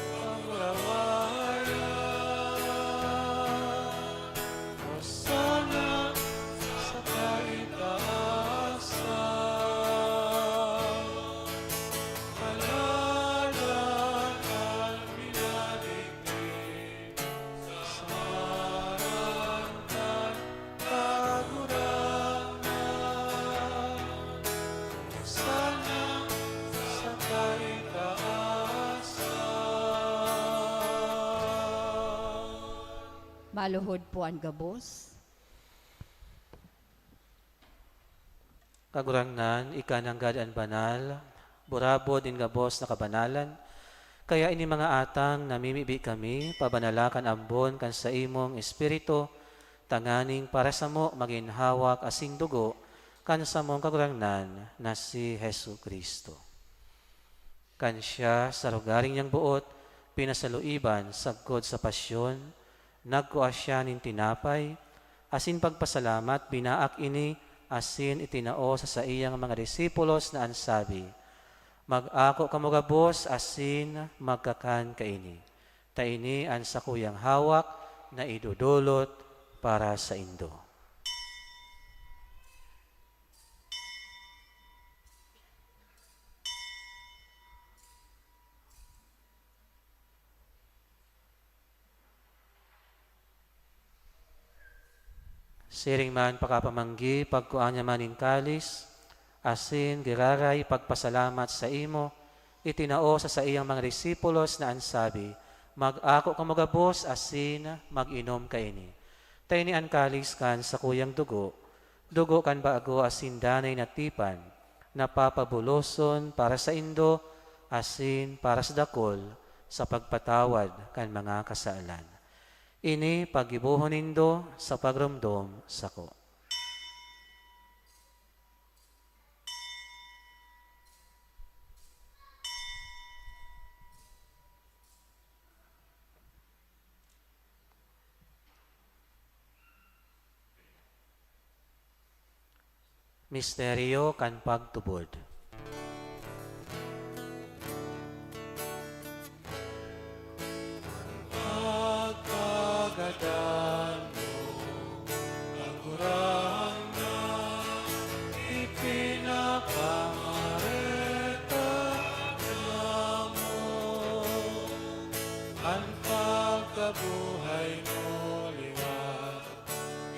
kamurawayan? Hosana sa kaitaasan. Alagad an minadigdi sa ngaran kan Kagurangnan, sana sa kaitaasan. Maluhod po an gabos. Kagurangnan, ika nanggad an banal, burabod nin gabos na kabanalan. Kaya ini mga atang namimibi kami, pabanala kan ambon kan saimong Espiritu, tanganing para samo magin hawak asin dugo kan samong Kagurangnan na si Jesu-Cristo. Kan siya, sa lugaring niyang boot, pinasaluiban sagkod sa pasyon, nagkua siya nin tinapay, asin pagpasalamat, binaak ini, asin itinao sa saiyang mga disipulos na an sabi, "Mag-ako kamo gabos asin magkakan kaini, ta ini an sakuyang hawak na idodolot para saindo." Siring man pakapamanggi, pagkua niya man nin kalis, asin giraray pagpasalamat saimo, itinao sa saiyang mga disipulos na an sabi, "Mag-ako kamo gabos asin mag-inom kaini. Ta ini an kalis kan sakuyang dugo, dugo kan bago asin danay na tipan, na papabuloson para saindo asin para sa dakul sa pagpatawad kan mga kasalan. Ini paggibohon nindo sa pagromdom sako." Misteryo kan pagtubod. Pagkagadan mo, Kagurangnan, ipinapamareta mo an pagkabuhay mo liwat.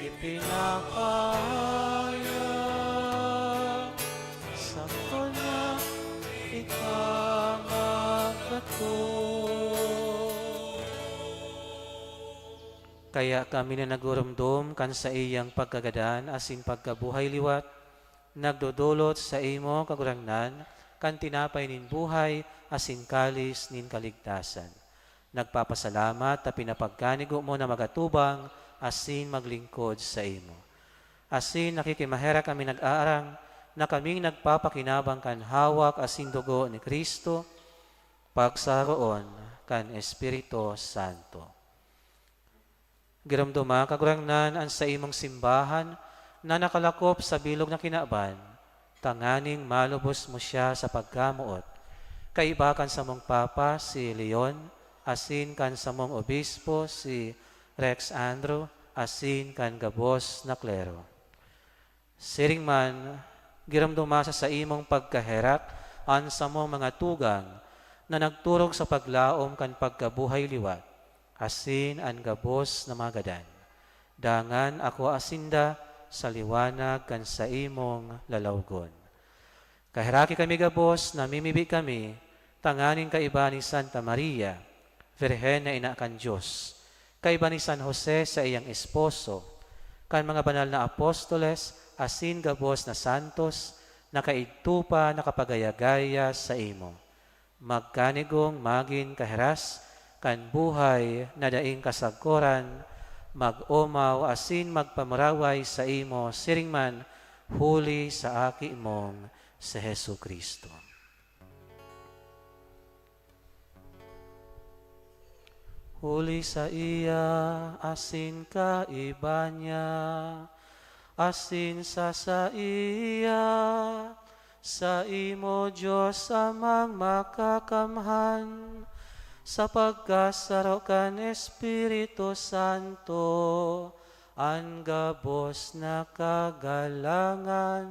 Ipinapahayag sa kanya ika magkatoo. Kaya kami na nagurumdom kan saiyang pagkagadan asin pagkabuhay liwat, nagdodolot saimo, Kagurangnan, kan tinapay nin buhay asin kalis nin kaligtasan. Nagpapasalamat ta pinapagkanigo mo na magatubang asin maglingkod saimo. Asin nakikimaherak kami nag-aarang na kaming nagpapakinabang kan hawak asin dugo ni Cristo, pagsaroon kan Espiritu Santo. Giromdoma, Kagurangnan, an saimong simbahan na nakalakop sa bilog na kinaban, tanganing malubos mo siya sa pagkamoot. Kaiba kan samong Papa, si Leon, asin kan samong Obispo, si Rex Andrew, asin kan gabos na klero. Siring man, giromdoma sa saimong pagkaherak an samong mga tugang na nagturog sa paglaom kan pagkabuhay liwat, asin an gabos na mga gadan. Dangan akoa sinda sa liwanag kan saimong lalawgon. Kaheraki kami gabos, namimibi kami, tanganing kaiba ni Santa Maria, Birhen na ina kan Dios, kaiba ni San Jose, saiyang esposo, kan mga banal na apostoles, asin gabos na santos na kaidto pa nakapagaya-gaya saimo, magkanigong magin kahiras kan buhay na daing kasagkoran, mag-omaw asin magpamuraway saimo siring man huli sa Aki mong si Jesu-Cristo. Huli saiya, asin kaiba niya, asin sa saiya, saimo, Dios Amang Makakamhan, sa pagkasaro kan Espiritu Santo, an gabos na kagalangan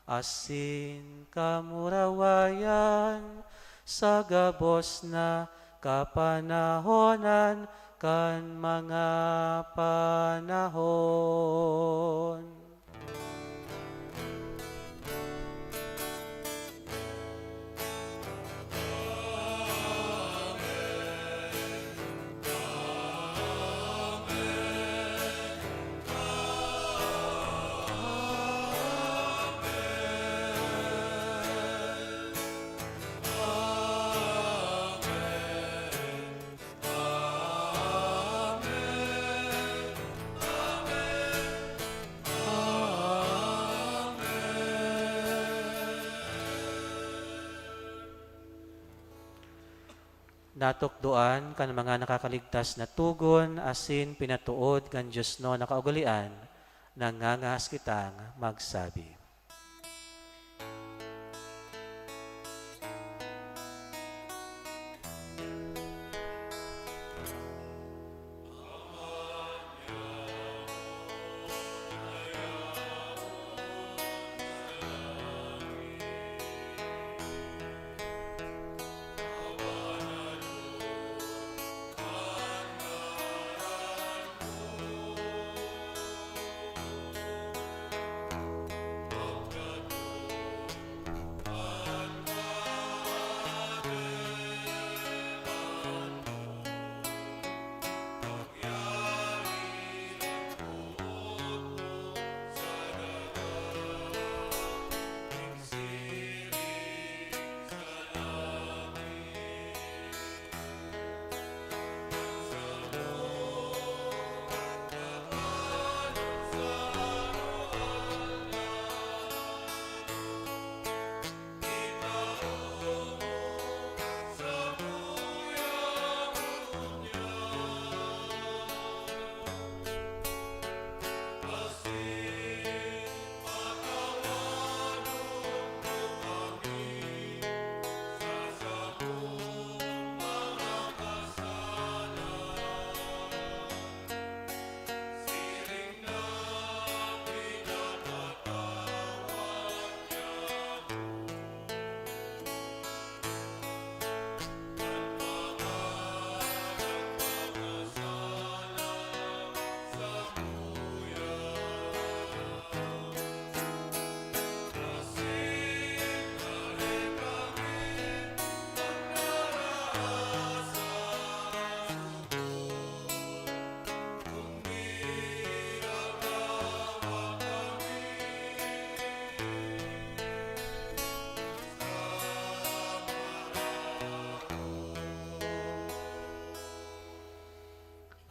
asin kamurawayan sa gabos na kapanahonan kan mga panahon. Natukdoan kan mga nakakaligtas na togon asin pinatood kan diosnon na kaugalean, nangangahas kitang magsabi.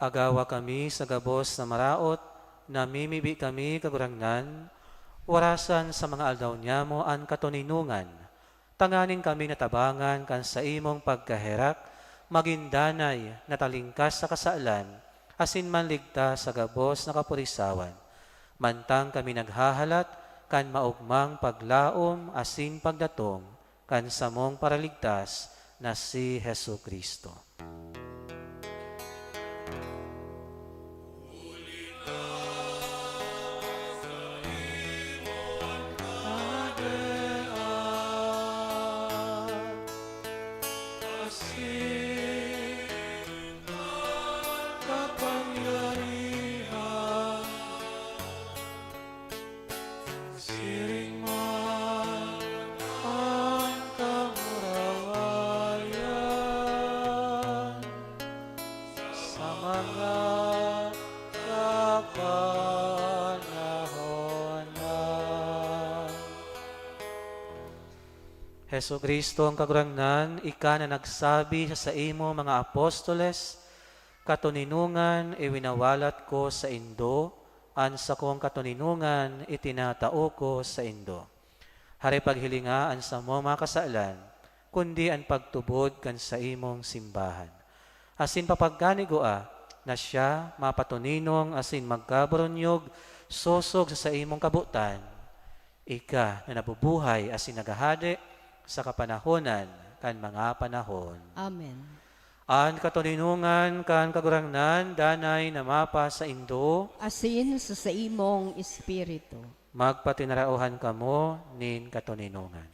Agawa kami sa gabos na maraot, namimibi kami, Kagurangnan, warasan sa mga aldaw niyamo an katoninongan, tanganing kami natabangan kan saimong pagkaherak, magin danay na talingkas sa kasalan, asin manligtas sa gabos na kapurisawan. Mantang kami naghahalat kan maogmang paglaom asin pagdatong kan samong Paraligtas na si Jesu-Cristo. Siring man an kamurawayan sa mga kapanahonan. Jesu-Cristo, an Kagurangnan, ika na nagsabi sa saimo mga apostoles, "Katoninongan iwinawalat ko saindo, an sakong katoninongan itinatao ko saindo." Hare paghilinga an samong mga kasalan, kundi an pagtubod kan saimong simbahan. Asin papagkanigua na siya mapatoninong asin magkaburunyog sosog sa saimong kabotan, ika na nabubuhay asin naghahade sa kapanahonan kan mga panahon. Amen. An katoninongan kan Kagurangnan danay na mapasaindo. Asin sa saimong espiritu. Magpatinaraohan kamo nin katoninongan.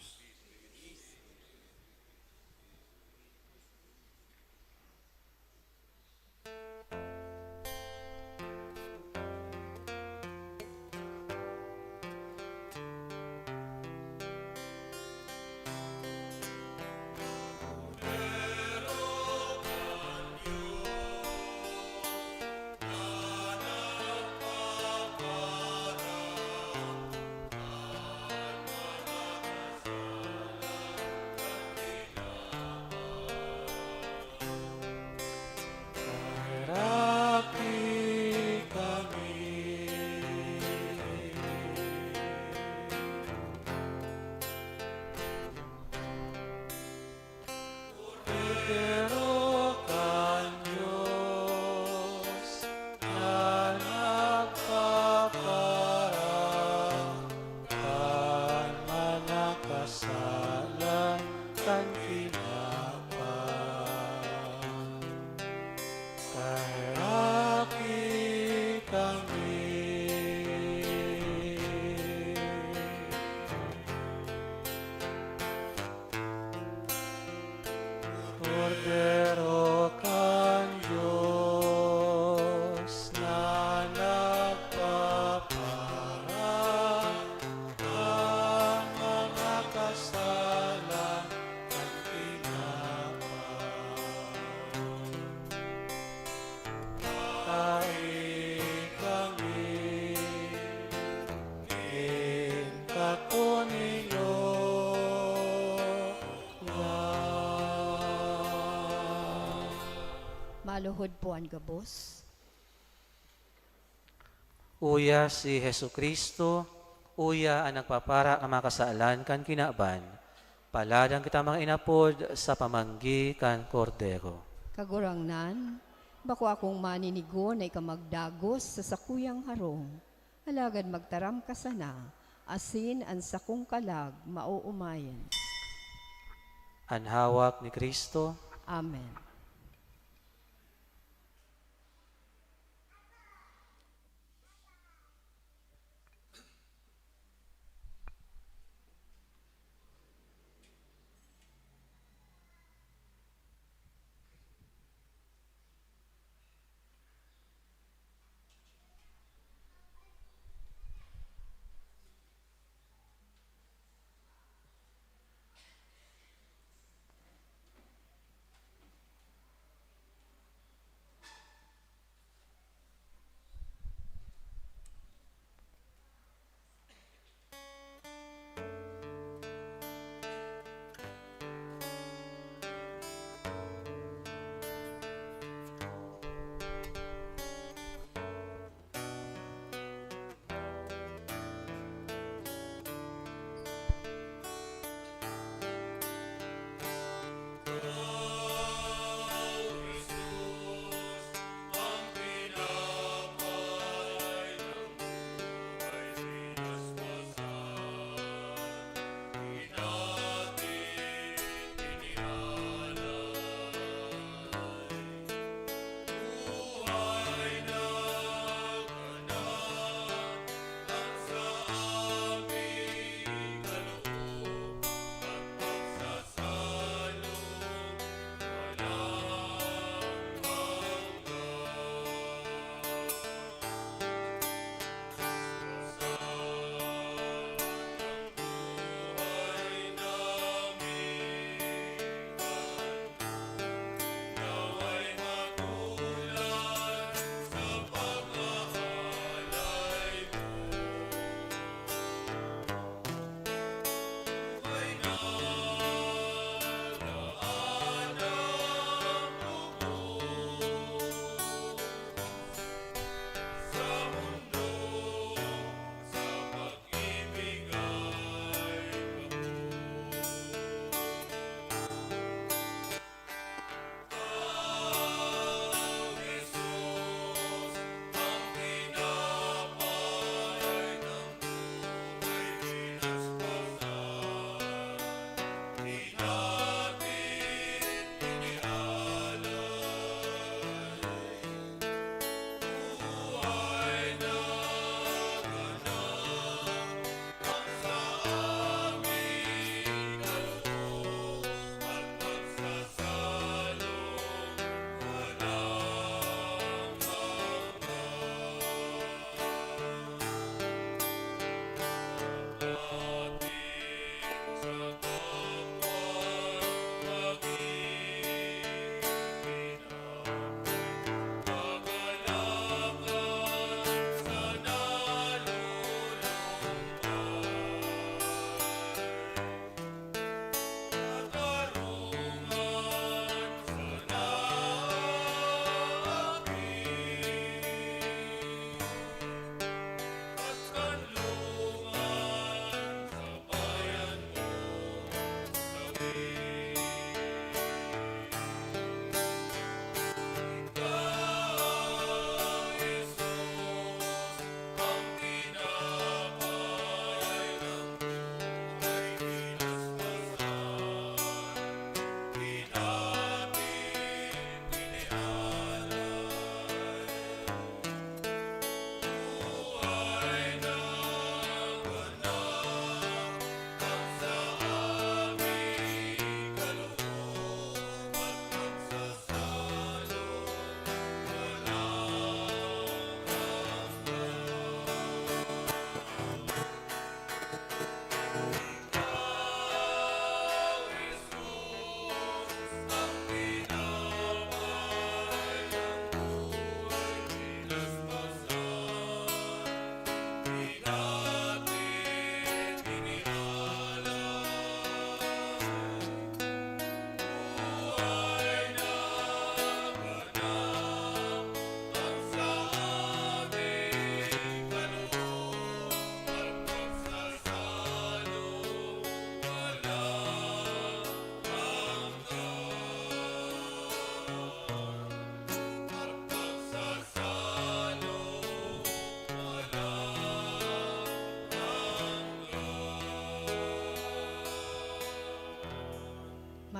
Kaheraki kami. Kordero kan Dios na nagpaparan kan mga kasalan kan tinapay. Kaheraki kami. Kordero kan Dios na nagpaparan kan mga kasalan kan tinapay. Kain kami nin katoninongan. Maluhod po an gabos. Uya si Jesu-Cristo, uya an nagpapara kan mga kasalan kan kinaban. Paladan kita, mga inapod, sa pamanggi kan Kordero. Kagurangnan, bako akong maninigo na ika magdagos sa sakuyang harong, alagad magtaram ka sana, asin an sakong kalag maoomayan. An hawak ni Cristo. Amen.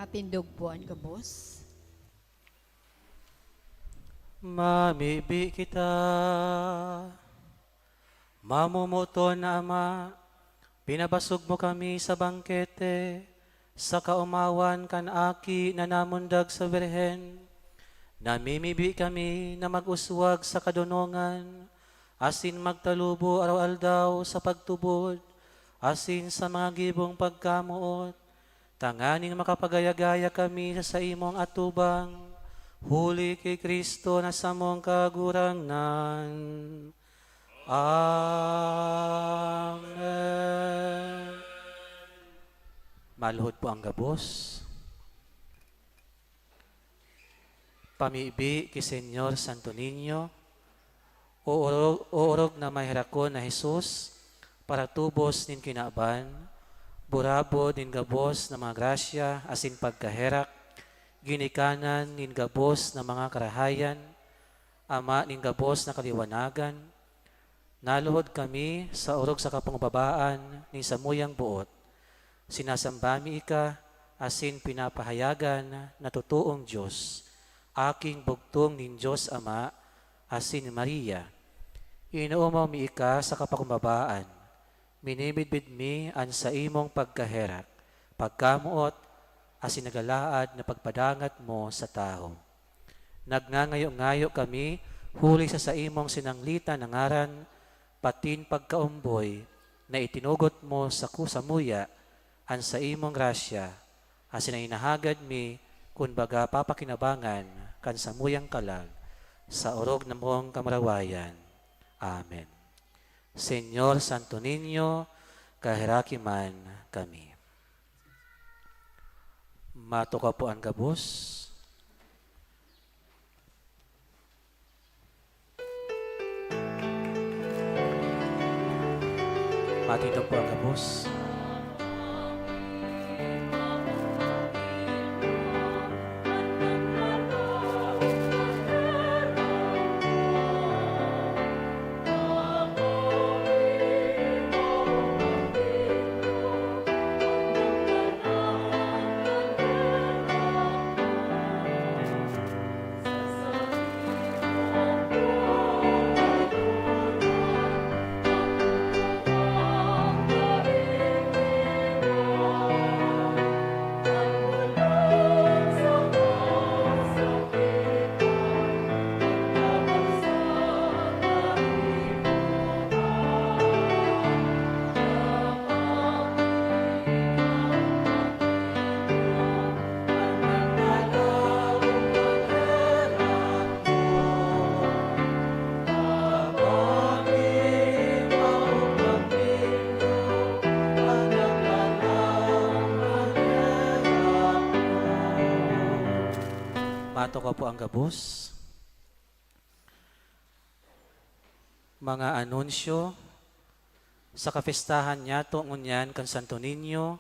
Tindog po an gabos. Mamibi kita. Mamomoton na Ama, pinabasog mo kami sa bangkete, sa kaomawan kan Aki na namundag sa Birhen. Namimibi kami na mag-uswag sa kadonongan, asin magtalubo araw-aldaw sa pagtubod, asin sa mga gibong pagkamoot, tanganing makapagaya-gaya kami sa saimong atubang, huli ki Cristo na samong Kagurangnan. Amen. Maluhod po ang gabos. Pamibi ki Señor Santo Niño, o orog, o orog na maherakon na Jesus, paratubos nin kinaban, burabod nin gabos na mga grasya asin pagkaherak, ginikanan nin gabos na mga karahayan, ama nin gabos na kaliwanagan, naluhod kami sa orog sa kapangumbabaan nin samuyang boot. Sinasamba mi ika asin pinapahayagan na totoong Dios, Aking bugtong nin Dios Ama asin Maria. Inoomaw mi ika sa kapakumbabaan. Minimidbid mi an saimong pagkaherak, pagkamoot, asin nagalaad na pagpadangat mo sa tawo. Nagngangayo-ngayo kami huli sa saimong sinanglitan na ngaran, patin pagkaomboy na itinugot mo sa ku-, samuya an saimong grasya, asin an inahagad mi, kun baga papakinabangan kan samuyang kalag, sa orog na mong kamurawayan. Amen. Señor Santo Niño, kaheraki man kami. Matukaw po an gabos. Matindog po ang gabos. Matukaw po ang gabos. Mga anunsyo. Sa kapestahan niyato ngunyan kan Santo Niño,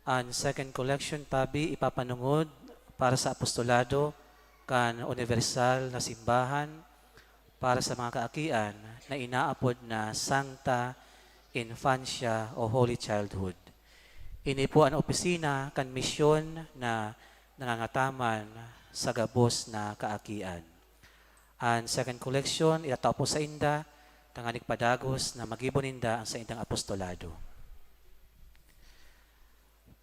an second collection tabi ipapanongod para sa apostolado kan unibersal na simbahan para sa mga kaakian na inaapod na Sancta Infancia o Holy Childhood. Ini po an opisina kan misyon na nangangataman sa gabos na kaakian. An second collection itatao po sainda, tanganing padagos na magibo ninda an saindang apostolado.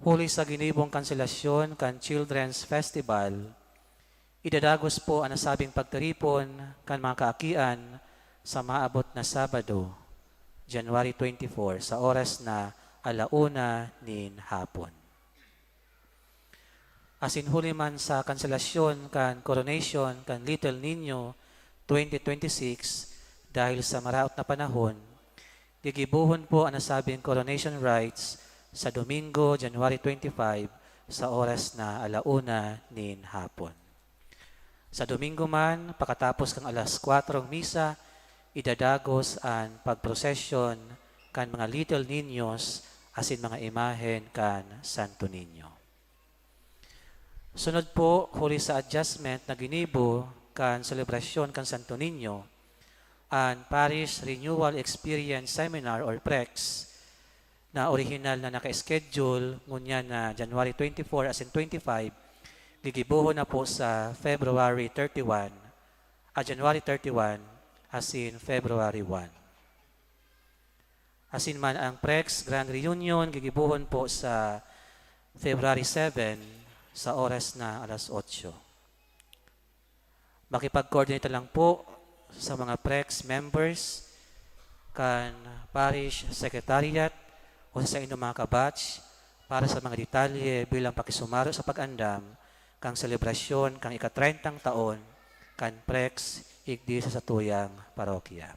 Huli sa ginibong kanselasyon kan Children's Festival, idadagos po an nasabing pagtiripon kan mga kaakian sa maabot na Sabado, January twenty-four, sa oras na ala una nin hapon. Asin huli man sa kanselasyon kan coronation kan Little Niño twenty twenty-six, dahil sa maraot na panahon, gigibohon po an nasabing coronation rites sa Domingo, January twenty-five, sa oras na ala una nin hapon. Sa Domingo man, pakatapos kan alas kwatro ang misa, idadagos an pagprosesyon kan mga Little Niños asin mga imahen kan Santo Niño. Sunod po, huli sa adjustment na ginibo kan selebrasyon kan Santo Niño, an Parish Renewal Experience Seminar or PREX, na orihinal na naka-schedule ngunyan na January twenty-four asin twenty-five, gigibohon na po sa February thirty-one, ah, January thirty-one asin February one. Asin man ang Prex Grand Reunion gigibohon po sa February seven sa oras na alas otso. Makipag-coordinate lang po sa mga Prex members kan Parish Secretariat o sa saindong mga kabatch para sa mga detalye bilang pakisumaro sa pag-andam kan selebrasyon kan ika-trentang taon kan Prex igdi sa satuyang parokya.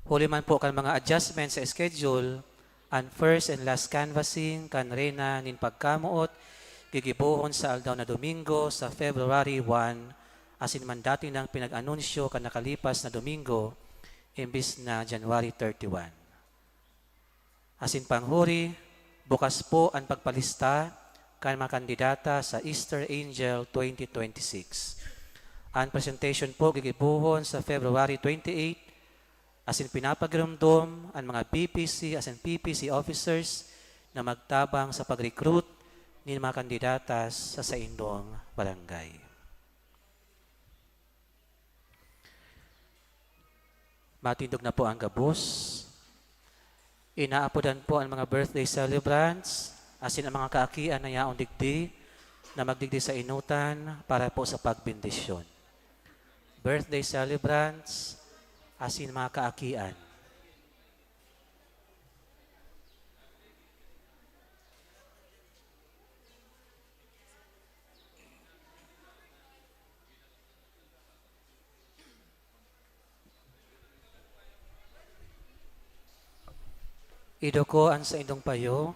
Huli man po kan mga adjustment sa schedule, an first and last canvassing kan Reyna nin Pagkamoot gigibohon sa aldaw na Domingo sa February one, asin man dati nang pinag-anunsyo kan nakalipas na Domingo, imbis na January thirty-one. Asin panghuri, bukas po an pagpalista kan mga kandidata sa Easter Angel twenty twenty-six. An presentation po gigibohon sa February twenty-eight, asin pinapagiromdom an mga B P C asin P P C officers na magtabang sa pag-recruit nin mga kandidata sa saindong barangay. Matindog na po ang gabos. Inaapodan po ang mga birthday celebrants, asin ang mga kaakian na yaon digdi, na magdigdi sa inutan para po sa pagbendisyon. Birthday celebrants, asin mga kaakian. Iduko an saindong payo.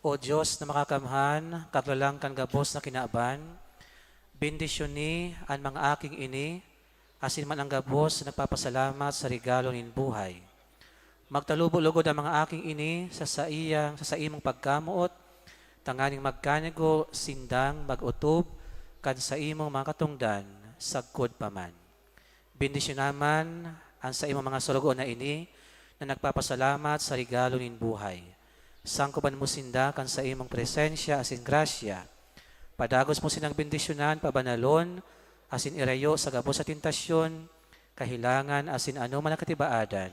O Dios na makakamhan, Kaglalang kan gabos na kinaban, bendisyoni an mga aking ini, asin man an gabos na nagpapasalamat sa regalo nin buhay. Magtalubo logod an mga aking ini sa saiyang, sa saimong pagkamoot, tanganing magkanigo sindang mag-otob kan saimong mga katongdan sagkod pa man. Bendisyonan man an saimong mga sorogoon na ini na nagpapasalamat sa regalo nin buhay. Sangkoban mo sinda kan saimong presensya asin grasya. Padagos mo sindang bendisyonan, pabanalon, asin irayo sa gabos na tentasyon, kahelangan, asin anoman na katibaadan,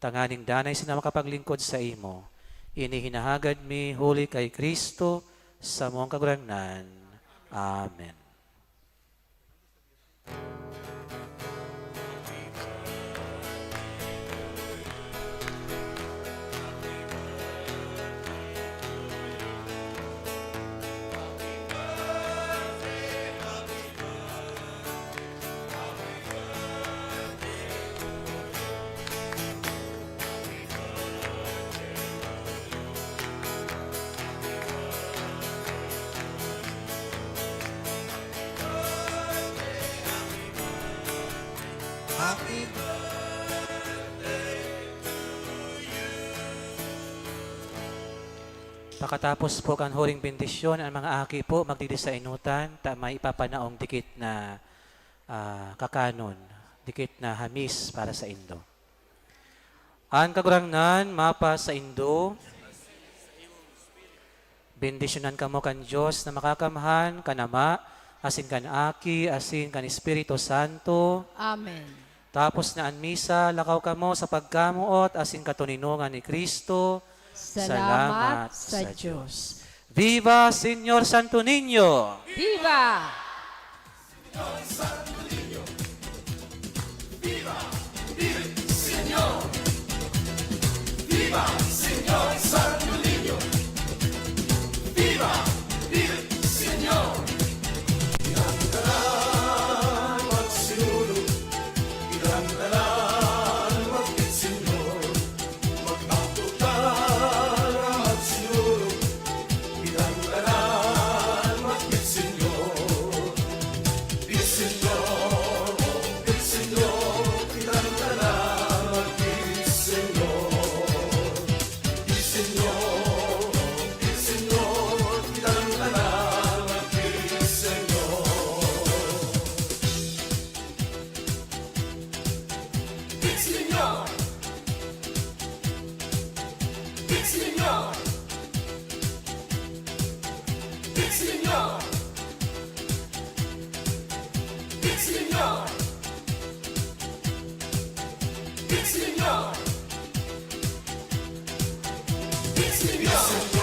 tanganing danay sinda makapaglingkod saimo. Ini hinahagad mi huli ki Cristo, samong Kagurangnan. Amen. Happy birthday to you. Pakatapos po kan huring bendisyon, an mga aki po magdigdi sa inutan, ta may ipapanaong dikit na, ah, kakanon, dikit na hamis para saindo. An Kagurangnan mapasaindo. Bendisyonan kamo kan Dios na Makakamhan, kan Ama, asin kan Aki, asin kan Espiritu Santo. Amen. Tapos na an misa, lakaw kamo sa pagkamoot asin katoninongan ni Cristo. Salamat sa Dios. Viva Señor Santo Niño! Viva! Viva! Viva Señor! Viva Señor Santo Niño! Viva! Viva Señor! Ilang tanan magsinulog, ilang tanan magpit Señor, mag-ampo ta na magsinulog, ilang tanan magpit Señor. Di Señor, di Señor, kitang tanan magdi Señor. Di Señor, di Señor, kita Señor. Señor. Señor. Señor.